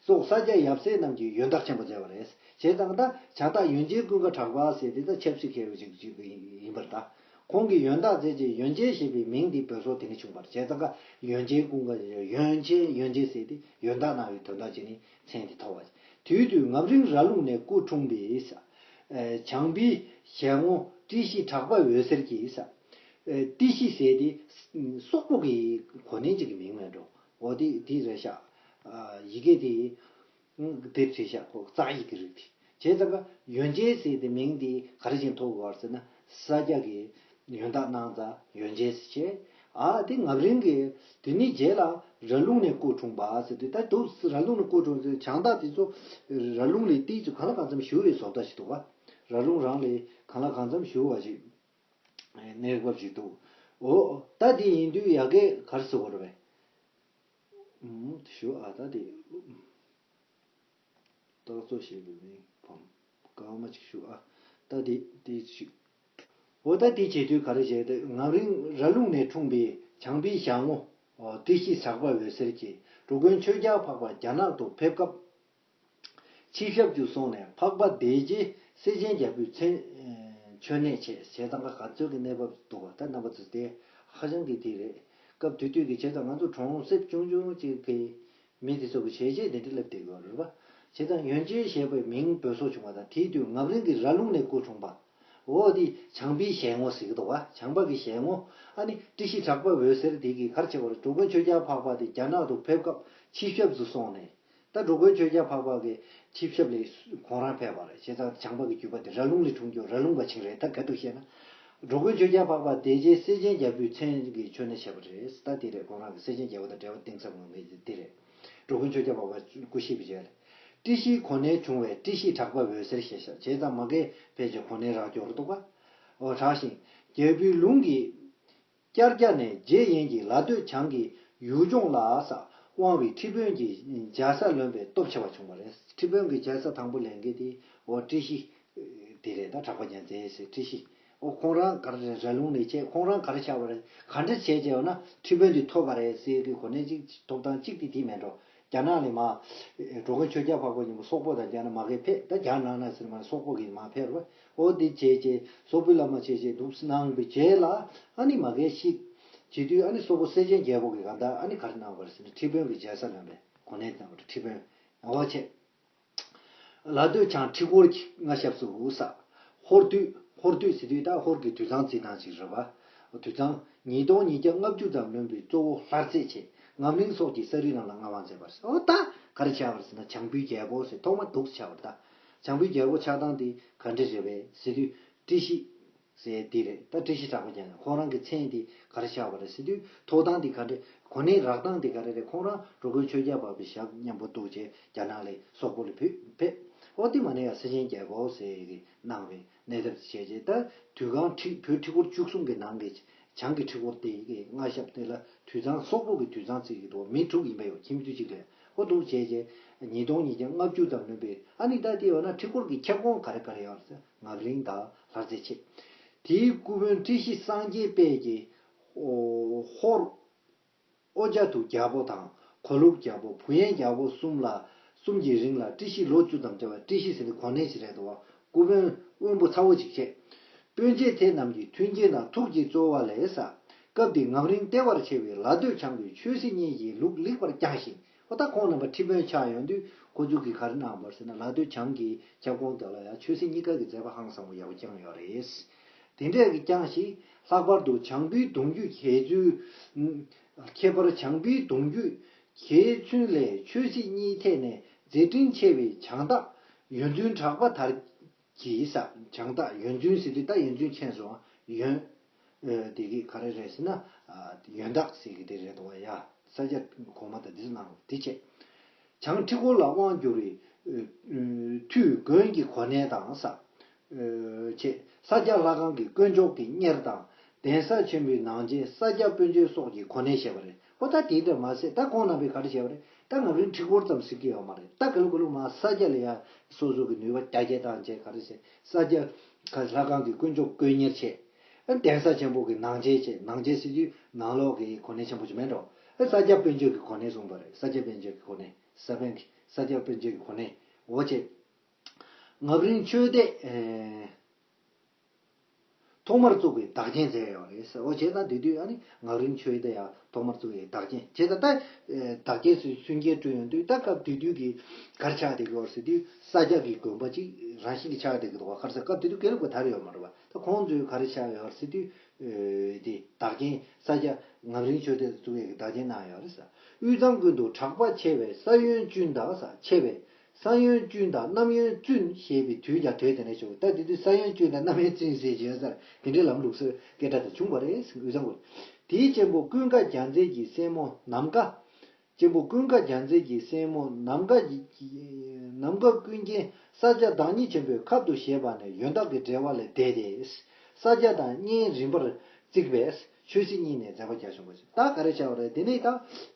སོགས་ས་སྐྱ་ཡབ་སྲས་རྣམས་ཀྱི་ཡོན་བདག་ཆེན་པོ་མཛད་པ་རེད། བྱས་ཙང་ད་བྱ་སྟག་ཡོན་ཆེན་ཀུན་དགའ་གྲགས་པ་ཟེར་དེ་ད་ཆབ་སྲིད་མཁས་པ་ཅིག་ཅིག་ཡིན་པར་གདའ། ཁོང་གིས་ཡོན་བདག་མཛད་ཅིང་ཡོན་ཆེན་ཞེས་པའི་མིང་འདི་འབོད་སོགས་དེ་ནས་བྱུང་བར་བྱས་ཙང་ཀ་ཡོན་ཆེན་ཀུན་དགའ་ཡོན་ཆེན་ཡོན་ཆེན་ཟེར་ཏེ་ཡོན་བདག་གནང་བའི་དོན་དག་ཅིག་ནི་མཚན་དེ་ཐོབ་པ། དེའི་དུས་ངམ་རིང་ར་ལུང་ནས་སྐུ་འཁྲུངས་པའི་ས། བྱང་པའི་ཞལ་ངོ་ཏི་ཤི་གྲགས་པ་འོད་ཟེར་གྱིས་ས། ཏི་ཤི་ཟེར་ཏེ་སོག་པོ་གི་གོ་གནས་ཅིག་གི་མིང་མེད་འགྲོ། འོ་དེ་དེ་རེད་ཤག་ཡི་གེ་དེ། དེབ་བྲིས་ཤག་ཁོ་རྩ་ཡི་གེ་རིགས་དེ། བྱས་ཙང་ཀ་ཡོན་ཆེན་ཟེར་དེ་མིང་དེ་ག་རེ་བཞིན་ཐོགས་དགོས་པར་ཟེར་ན་ས་སྐྱ་གི་ཡོན་བདག་གནང་ཙང་ཡོན་ཆེན་ཟེར་བྱས། ཨ་དེ་ངམ་རིང་གི་དེ་ནི་རྗེས་ལ་ར་ལུང་ནས་སྐུ་འཁྲུངས་པ་ཟེར་དུས་ད་དུ་ར་ལུང་ནས་སྐུ་འཁྲུངས་ཟེར་བྱང་སྟག་དེ་ཚོ་ར་ལུང་ལས་ཏིས་ཚོ་གང་ལ་གང་འཚམ་བཞུགས་པའི་བཟོ་ལྟ་ཞིག་འདུག་ག་ར་ལུང་རང་ལས་གང་ལ་གང་འཚམ་བཞུགས་པ་ཞིག་གནས་བབ་ཞིག་འདུག་འོ་ད་དེ་ཡིན་དུས་ཡ་གི་ག་རེ་ཟེར་དགོས་རེད་པས། ཨུམ་དེ་ཞུ་ཨ་ད་དེ། རྟགས་གཙོ་ཞེས་པའི་མིང་བམ། ཀ་མ་ཅིག་ཞུ་ཨ། ད་དེ་དེ་ཞིག་འོ་ད་དེ་བྱེད་དུས་ག་རེ་བྱས་ཏེ་ངམ་རིང་ར་ལུང་ནས་འཁྲུངས་པའི་བྱང་པའི་ཞལ་ངོ་། ཏི་ཤི་གྲགས་པ་འོད་ཟེར་གྱིས་འགྲོ་མགོན་ཆོས་རྒྱལ་འཕགས་པ་རྒྱ་ནག་ཏུ་ཕེབས་སྐབས། ཕྱི་ཞབས་ཀྱུ་སོང་ནས་འཕགས་པ་བདེ་རྗེ་སྲས་ཆེན་རྒྱལ་པོའི་མཚན་མཆོད་གནས་བྱས་བྱས་ཙང་ཀ་ག་ཚོད་ཀྱི་གནས་བབ་འདུག་བ་ད་རྣམ་པ་ཚོ་དེ་ཧ་ཅང་གི་དེ་རེད། སྐབས་དེ་དུས་ཀྱི་བྱས་ཙང་ང་ཚོ་གྲོང་གསེབ་ཆུང་ཆུང་ཅིག་གི་མི་དེ་ཚོ་གི་བྱས་རྗེས་དེ་འདྲ་སླེབས་བསྡད་ཡོད་རེད་པ། བྱས་ཙང་ཡོན་ཆེན་ཞེས་པའི་མིང་འབོད་སོགས་བྱུང་བ་དང་དེའི་དུས་ངམ་རིང་གི་ར་ལུང་ནས་སྐུ་འཁྲུངས་པ། འོ་དེ་བྱང་པའི་ཞལ་ངོ་ཟེར་གི་འདུག་བ་བྱང་པ་གི་ཞལ་ངོ་ཨ་ནི་ཏི་ཤི་གྲགས་པ་འོད་ཟེར་དེ་གིས་ག་རེ་བྱས་པ་རེད་འགྲོ་མགོན་ཆོས་རྒྱལ་འཕགས་པ་དེ་རྒྱ་ནག་ཏུ་ཕེབས་སྐབས་ཕྱི་ཞབས་སུ་སོང་ནས། ད་འགྲོ་མགོན་ཆོས་རྒྱལ་འཕགས་པ་གི་ཆིབས་ཞབས་ལས་ཁོང་རང་ཕེབས་པ་རེད། བྱས་ཙང་བྱང་པ་གི་བརྒྱུད་པ་དེ་ར་ལུང་ལས་འཁྲུངས་རྒྱུ་ར་ལུང་པ་ཅིག་རེད། ད་ག་དུ་བཤད་ན། འགྲོ་མགོན་ཆོས་རྒྱལ་འཕགས་པ་བདེ་རྗེ་སྲས་ཆེན་རྒྱལ་པོའི་མཚན་གྱི་མཆོད་གནས་བྱས་པ་རེད། ད་དེ་རེད་ཁོང་རང་གི་སྲས་ཆེན་རྒྱལ་པོ་དང་འབྲེལ་བ་གཏིང་ཟབ་ངང་གི་དེ་རེད། འགྲོ་མགོན་ཆོས་རྒྱལ་འཕགས་པ་སྐུ་གཤེགས་པའི་རྗེས་ལ། ཏི་ཤིའི་གོ་གནས་བྱུང་བས་ཏི་ཤི་གྲགས་པ་འོད་ཟེར་ཞེས་བྱ། བྱས་ཙང་མ་གིའི་ཕལ་ཆེར་གོ་གནས་རག་འབྱོར་འདུག་ག་འོ་དྲག་ཞིང་རྒྱལ་པོའི་ལུང་གི། ཀྱར་ཀྱ་ནས་རྗེ་ཡིན་གྱི་ལ་སྟོད་བྱང་གི་ཡུལ་ལྗོངས་ལ་ས་དབང་བའི་ཁྲི་དཔོན་གྱི་རྒྱལ་ས་ལོན་པའི་སྟོབས་ཆེ་བ་བྱུང་བ་རེད། ཁྲི་དཔོན་གྱི་རྒྱལ་ས་དང་པོ་ལེན་མཁན་དེ་འོ་ཏི་ཤི་དེ་རེད། ད་གྲགས་པ་རྒྱལ་མཚན་ཟེར་ཏི་ཤི་འོ་ཁོང་རང་ག་རེ་ར་ལུང་ནས་བྱས་ཁོང་རང་ག་རེ་བྱས་པ་རེད། ག་འདྲ་བྱས་བྱས་ཡོད་ན་ཁྲི་དཔོན་དེ་ཐོབ་པ་རེད་ཟེར་གི་གོ་གནས་གཅིག་ཐོབ་སྟངས་གཅིག་དེ་དེ་མེད་འགྲོ། རྒྱ་ནག་ལས་མ། འགྲོ་མགོན་ཆོས་རྒྱལ་འཕགས་པ་ཉིན་མོ་སོག་པོ་དང་རྒྱ་ནག་མ་གིའི་ཕེབས་ད་རྒྱ་ནག་ན་ཟེར་མ་སོག་པོ་གིས་མ་ཕེབས་རོ། འོ་འདི་བྱས་རྗེས་སོག་པོའི་བླ་མ་བྱས་རྗེས་འདུག་གནང་བའི་རྗེས་ལ་ཨ་ནི་མ་གིའི་ཤི། བྱེད་དུས་ཨ་ནི་སོག་པོ་སེ་ཆེན་རྒྱལ་པོ་གིས་གང་ལྟར་ཨ་ནི་ག་རེ་གནང་བ་རེད་ཟེར་ན་ཁྲི་དཔོན་གྱི་རྒྱལ་ས་ལོན་པའི་གོ་གནས་གནང་བ་རེད། ཁྲི་དཔོན་འོ་བྱས། ལ་སྟོད་བྱང་ཁྲི་སྐོར་གྱི་མངའ་ཞབས་སུ་ས། ཧོར་དུས། ཧོར་དུས་ཟེར་དུས་ད་ཧོར་གྱི་དུས་བཟང་རྩི་སྟངས་ཅིག་རེད་པ། དུས་བཟང་ཉིས་སྟོང་ཉིས་བརྒྱ་ལྔ་བཅུ་ཙམ་ལོན་པའི་གཙོ་བོ་ལྷར་རྩེ་ཆེ། ངམ་རིང་སོགས་ཀྱི་ས་རུས་རྣམས་ལ་མངའ་དབང་མཛད་པ་རེད། ཨོ་ད་ག་རེ་ཆགས་པ་རེད་ཟེར་ན་བྱང་བུའི་རྒྱལ་པོ་ཟེར་ཐོག་མ་འདུག་ཆགས་པ་རེད་ད། བྱང་བུའི་རྒྱལ་པོ་ཆགས་སྟངས་དེ་ག་འདྲ་རེད་པས་ཟེར་དུས་ཏྲི་ཤི། ཟེར་འདི་རེད། ད་ཏྲི་ཤི་གྲགས་པ་རྒྱལ་ནས་ཁོང་རང་གི་མཚན་འདི་ག་རེ་ཆགས་པ་རེད་ཟེར་དུས་ཐོག་ཐང་འདི་ག་འདྲ་གོ་གནས་རག་སྟངས་འདི་ག་རེ་རེད། ཁོང་རང་འགྲོ་མགོན་ཆོས་རྒྱལ་འཕགས་པའི་ཞབས་མཉམ་པོ་འདུག་བྱས་རྒྱ་ནག་ལས་སོག་པོ་ལ་བུད་ཕེབས། ཨོ་དེ་མ་ནས་ཡང་སེ་ཆེན་རྒྱལ་པོ་ཟེར་གི་གནང་བའི་གནས་སྟབས་བྱས་རྗེས་ད་དུས་གང་ཁྲི་བོད་ཁྲི་སྐོར་བཅུ་གསུམ་གི་ནང་གི་བྱང་གི་ཁྲི་སྐོར་དེ་གི་མངའ་ཞབས་དེ་ལ་དུས་བཟང་སོག་པོ་གི་དུས་བཟང་བརྩི་གི་འདུག་མི་དྲུག་ཡིན་པ་ཡོད་ཁྱིམ་རྒྱུད་གཅིག་ལས། ཨོ་འདུག་བྱས་རྗེས་ཉིས་སྟོང་ཉིས་བརྒྱ་ལྔ་བཅུ་ཙམ་ལོན་པའི་ཨ་ནི་ད་དེ་ཡོད་ན་ཁྲི་སྐོར་གི་ཁྱབ་ཁོངས་ག་རེ་ག་རེ་ཡོད་རེད་ཟེར། ངམ་རིང་དང་ལྷར་རྩེ་ཆེ། དེའི་སྐུ་དཔོན་ཏྲི་ཤི་སངས་རྒྱས་དཔལ་གྱིས་ཨོ་ཧོར་ཨོ་ཇ་ཐུ་རྒྱལ་པོ་དང་གོ་ལུག་རྒྱལ་པོ་བུ་ཡན་རྒྱལ་པོ་གསུམ་ལ་གསུམ་གྱི་རིང་ལ་ཏྲི་ཤི་ལོ་བཅུ་ཙམ་བྱས་པ། ཏྲི་ཤི་ཟེར་ནི་གོ་གནས་ཤིག་རེད་འདུག་སྐུ་དཔོན་དབོན་པོ་ཚ་བོ་ཅིག་བྱས། སྤུན་མཆེད་དེ་རྣམས་ཀྱི་མཐུན་རྐྱེན་དང་ཐུགས་ཀྱི་རྩོལ་བ་ལས་ས། སྐབས་དེ་ངམ་རིང་ལྟེ་བར་ཆེ་བའི་ལ་སྟོད་བྱང་གི་ཆོས་སྲིད་གཉིས་ཀྱི་ལུགས་ལེགས་པར་བསྐྱངས་ཤིང་། ཨོ་ད་ཁོང་རྣམ་པ་ཁྲི་དཔོན་ཆགས་ཡོང་དུས་ཁོ་ཚོ་གིས་ག་རེ་གནང་བར་ཟེར་ན་ལ་སྟོད་བྱང་གི་ཁྱབ་ཁོངས་དག་ལ་ཡང་ཆོས་སྲིད་གཉིས་ཀ་གི་མཛད་པ་ཧང་སང་པོ་ཡག་པོ་བསྐྱངས་ཡོད་རེད། དེ་འདྲས་ཀྱི་བསྐྱངས་ཤིང་ལྷག་པར་དུ་བྱང་བུའི་གདུང་རྒྱུད་གྱེས་ཚུལ། ཁྱད་པར་བྱང་བུའི་གདུང་རྒྱུད་གྱེས་ཚུལ་ལས་ཆོས་སྲིད་གཉིས་ཐད་ནས་མཛད་འཕྲིན་ཆེ་བའི་བྱང་སྟག་ཡོན་བཙུན་གྲགས་པ་དར། གྱིས་ས། བྱང་སྟག་ཡོན་བཙུན་ཟེར་དུས་ད་ཡོན་བཙུན་མཁྱེན་སོང་། ཡོན། ཨ་དེ་གི་ག་རེ་རེད་ཟེར་ན། ཨ་ཡོན་བདག་ཟེར་གི་དེ་རེད་དོ། ཡ་ས་སྐྱ་གོང་མ་དང་དེ་ཚོ་ནང་དེ་བྱས། བྱང་ཁྲི་སྐོར་ལ་དབང་བསྒྱུར་བའི་ཨ་མཐུས་དགོན་གྱི་གོ་གནས་དང་ས། ཨ་བྱས་ས་སྐྱ་ལྷ་ཁང་གི་དཀོན་མཆོག་གི་གཉེར་དང་གདན་ས་ཆེན་པོའི་ནང་ཆེན་ས་སྐྱ་དཔོན་ཆེན་སོགས་ཀྱི་གོ་གནས་བཞེས་པ་རེད། ཨོ་ད་དེ་འདྲ་མ་ཟད་ད་ཁོང་རྣམ་པས་ག་རེ་བྱས་པ་རེད། ད་ངམ་རིང་ཁྲི་སྐོར་ཙམ་ཟེར་གྱི་ཡོད་མ་རེད། ད་ག་ལུ་ག་ལུ་མ་ས་སྐྱ་ལ་ཡ་སོ་སོ་གི་ནུས་པ་རྒྱ་སྐྱེད་བཏང་བྱས་ག་རེ་བྱས། ས་སྐྱ་ག་ལྷ་ཁང་གི་དཀོན་མཆོག་དཀོན་གཉེར་བྱས། ཨ་གདན་ས་ཆེན་པོ་གི་ནང་ཆེན་བྱས། ནང་ཆེན་ཟེར་དུས་ནང་ལོགས་ཀྱི་གོ་གནས་ཆེན་པོ་ཅིག་མེད་འགྲོ། ཨ་ས་སྐྱ་དཔོན་ཆེན་གྱི་གོ་གནས་བཟུང་བ་རེད། ས་སྐྱ་དཔོན་ཆེན་གྱི་གོ་གནས་ས་པཎ་གྱི་ས་སྐྱ་དཔོན་ཆེན་གྱི་གོ་གནས་འོ་བྱས། ངམ་རིང་ཆོས་སྡེ་ཨེ། ཐོག་མར་བཙུགས་པའི་བདག་རྐྱེན་མཛད་ཡོད་རེད་ཟེར། འོ་བྱས་ཙང་དེ་དུས་ཨ་ནི་ངམ་རིང་ཆོས་སྡེ་ཡང་ཐོག་མར་བཙུགས་པའི་བདག་རྐྱེན་བྱས་ཙང་ད་བདག་རྐྱེན་སུ་སུན་སྐྱེལ་སྤྲོད་ཡོང་དུས་ད་སྐབས་དེ་དུས་ཀྱི་གར་ཆགས་དེ་གི་བར་ཟེར་དུས་ས་སྐྱ་གི་དགོན་པ་གཅིག་རང་བཞིན་གྱི་ཆགས་བསྡད་ཀྱི་འདུག་བ། གར་ས་སྐབས་དེ་དུས་དགེ་ལུགས་པ་དར་ཡོད་མ་རེད་བ། ད་ཁོང་ཚོས་ག་རེ་ཆགས་ཡོད་ཟེར་དུས་དེ་བདག་རྐྱེན་ས་སྐྱ་ངམ་རིང་ཆོས་སྡེ་བཙུགས་ཡས་ཀྱི་བདག་རྐྱེན་གནང་ཡོད་རེད་ཟེར། དབུས་གཙང་ཀུན་ཏུ་གྲགས་པ་ཆེ་བའི་ས་ཡོན་ཅུན་དང་ས་ཆེ་བའི། ས་ཡོན་ཅུན་དང་རྣམ་ཡོན་བཙུན་ཞེས་པའི་དུས་ཀྱང་དོལ་དེ་ནས་བྱུང་། ད་དེ་དུས་ས་ཡོན་ཅུན་དང་རྣམ་ཡོན་བཙུན་ཞེས་བརྗོད་ས་དེ་འདྲའི་ལམ་ལུགས་སྲོལ་སྐད་གྲགས་དེ་བྱུང་བ་རེད། དབུས་གཙང་པོ། དེའི་གཅེན་པོ་ཀུན་དགའ་རྒྱལ་མཚན་གྱི་སྲས་མོ་ནམ་མཁའ། གཅེན་པོ་ཀུན་དགའ་རྒྱལ་མཚན་གྱི་སྲས་མོ་ནམ་མཁའ། ནམ་མཁའ་ཀུན་མཁྱེན་ས་སྐྱ་བདག་ཉིད་ཆེན་པོའི་ཁབ་ཏུ་བཞེས་པ་ནས་ཡོན་བདག་གི་འབྲེལ་བ་ལས་འདས་ཏེ། ས་སྐྱ་དང་གཉེན་རིམ་པར་བརྩིགས་པས་ཆོས་སྲིད་གཉིས་ནས་མཛད་པ་རྒྱ་ཆུང་བ་ཞིག་ད་ག་རེ་བྱ་བ་རེད། དེ་ནས་ད་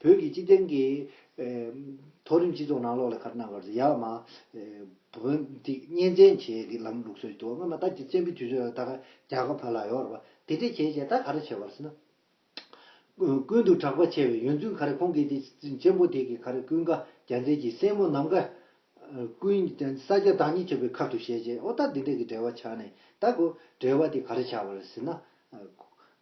བོད་ཀྱི་སྤྱི་བཏང་གི་མཐོ་རིམ་སྤྱི་ཚོགས་ནང་ལོགས་ལ་ག་རེ་གནང་བར་ཡ་མ་བོན་འདི་གཉེན་ཚན་བྱེད་ཀྱི་ལམ་ལུགས་སྲོལ་འདུག་སྔོན་མ་ད་ཀྱི་བཙན་པོའི་དུས་ཚོད་ལ་ད་ག་རྒྱ་གར་བར་ལ་ཡོད་རེད་བ། དེ་འདྲས་བྱས་བྱས་ད་ག་རེ་བྱས་པ་རེད་ཟེར་ན། ཀུན་ཏུ་གྲགས་པ་ཆེ་བའི་ཡོན་བཙུན་ག་རེ་ཁོང་གིས་དེ་གཅེན་པོ་དེ་གི་ག་རེ་ཀུན་དགའ་རྒྱལ་མཚན་གྱི་སྲས་མོ་ནམ་མཁའ། ཀུན་ས་སྐྱ་བདག་ཉིད་ཆེན་པོའི་ཁབ་ཏུ་བཞེས་རྗེས་ཨོ་ད་འདི་འདྲས་ཀྱི་འབྲེལ་བ་ཆགས་ནས་ད་ཁོ་འབྲེལ་བ་དེ་ག་རེ་ཆགས་པ་རེད་ཟེར་ན།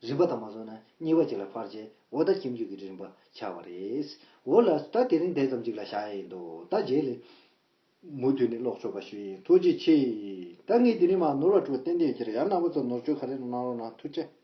རིམ་པ་དང་མ་སོང་ན་གཉིས་པ་ཅིག་ལ་ཕར་བྱས་ཨོ་ད་ཁྱིམ་རྒྱུད་ཀྱི་རིམ་པ་ཆགས་པ་རེད། འོ་ལགས་ད་དེ་རིང་དེ་ཙམ་ཅིག་ལ་བཞག་ཡ་ཡིན་འདུག་ད་རྗེས་ལ་མུ་མཐུད་ནས་ཀློག་ཆོག་པ་ཞུ་ཡིན། ཐུགས་རྗེ་ཆེ། ད་ངས་དེ་རིང་མ་ནོར་བ་དྲུག་ཏན་ཏན་ཁྱེར་ཡང་རྣམ་པ་ཚོ་ནོར་བཅོས་ག་རེ་གནང་རོགས་གནང་། ཐུགས་རྗེ་ཆེ།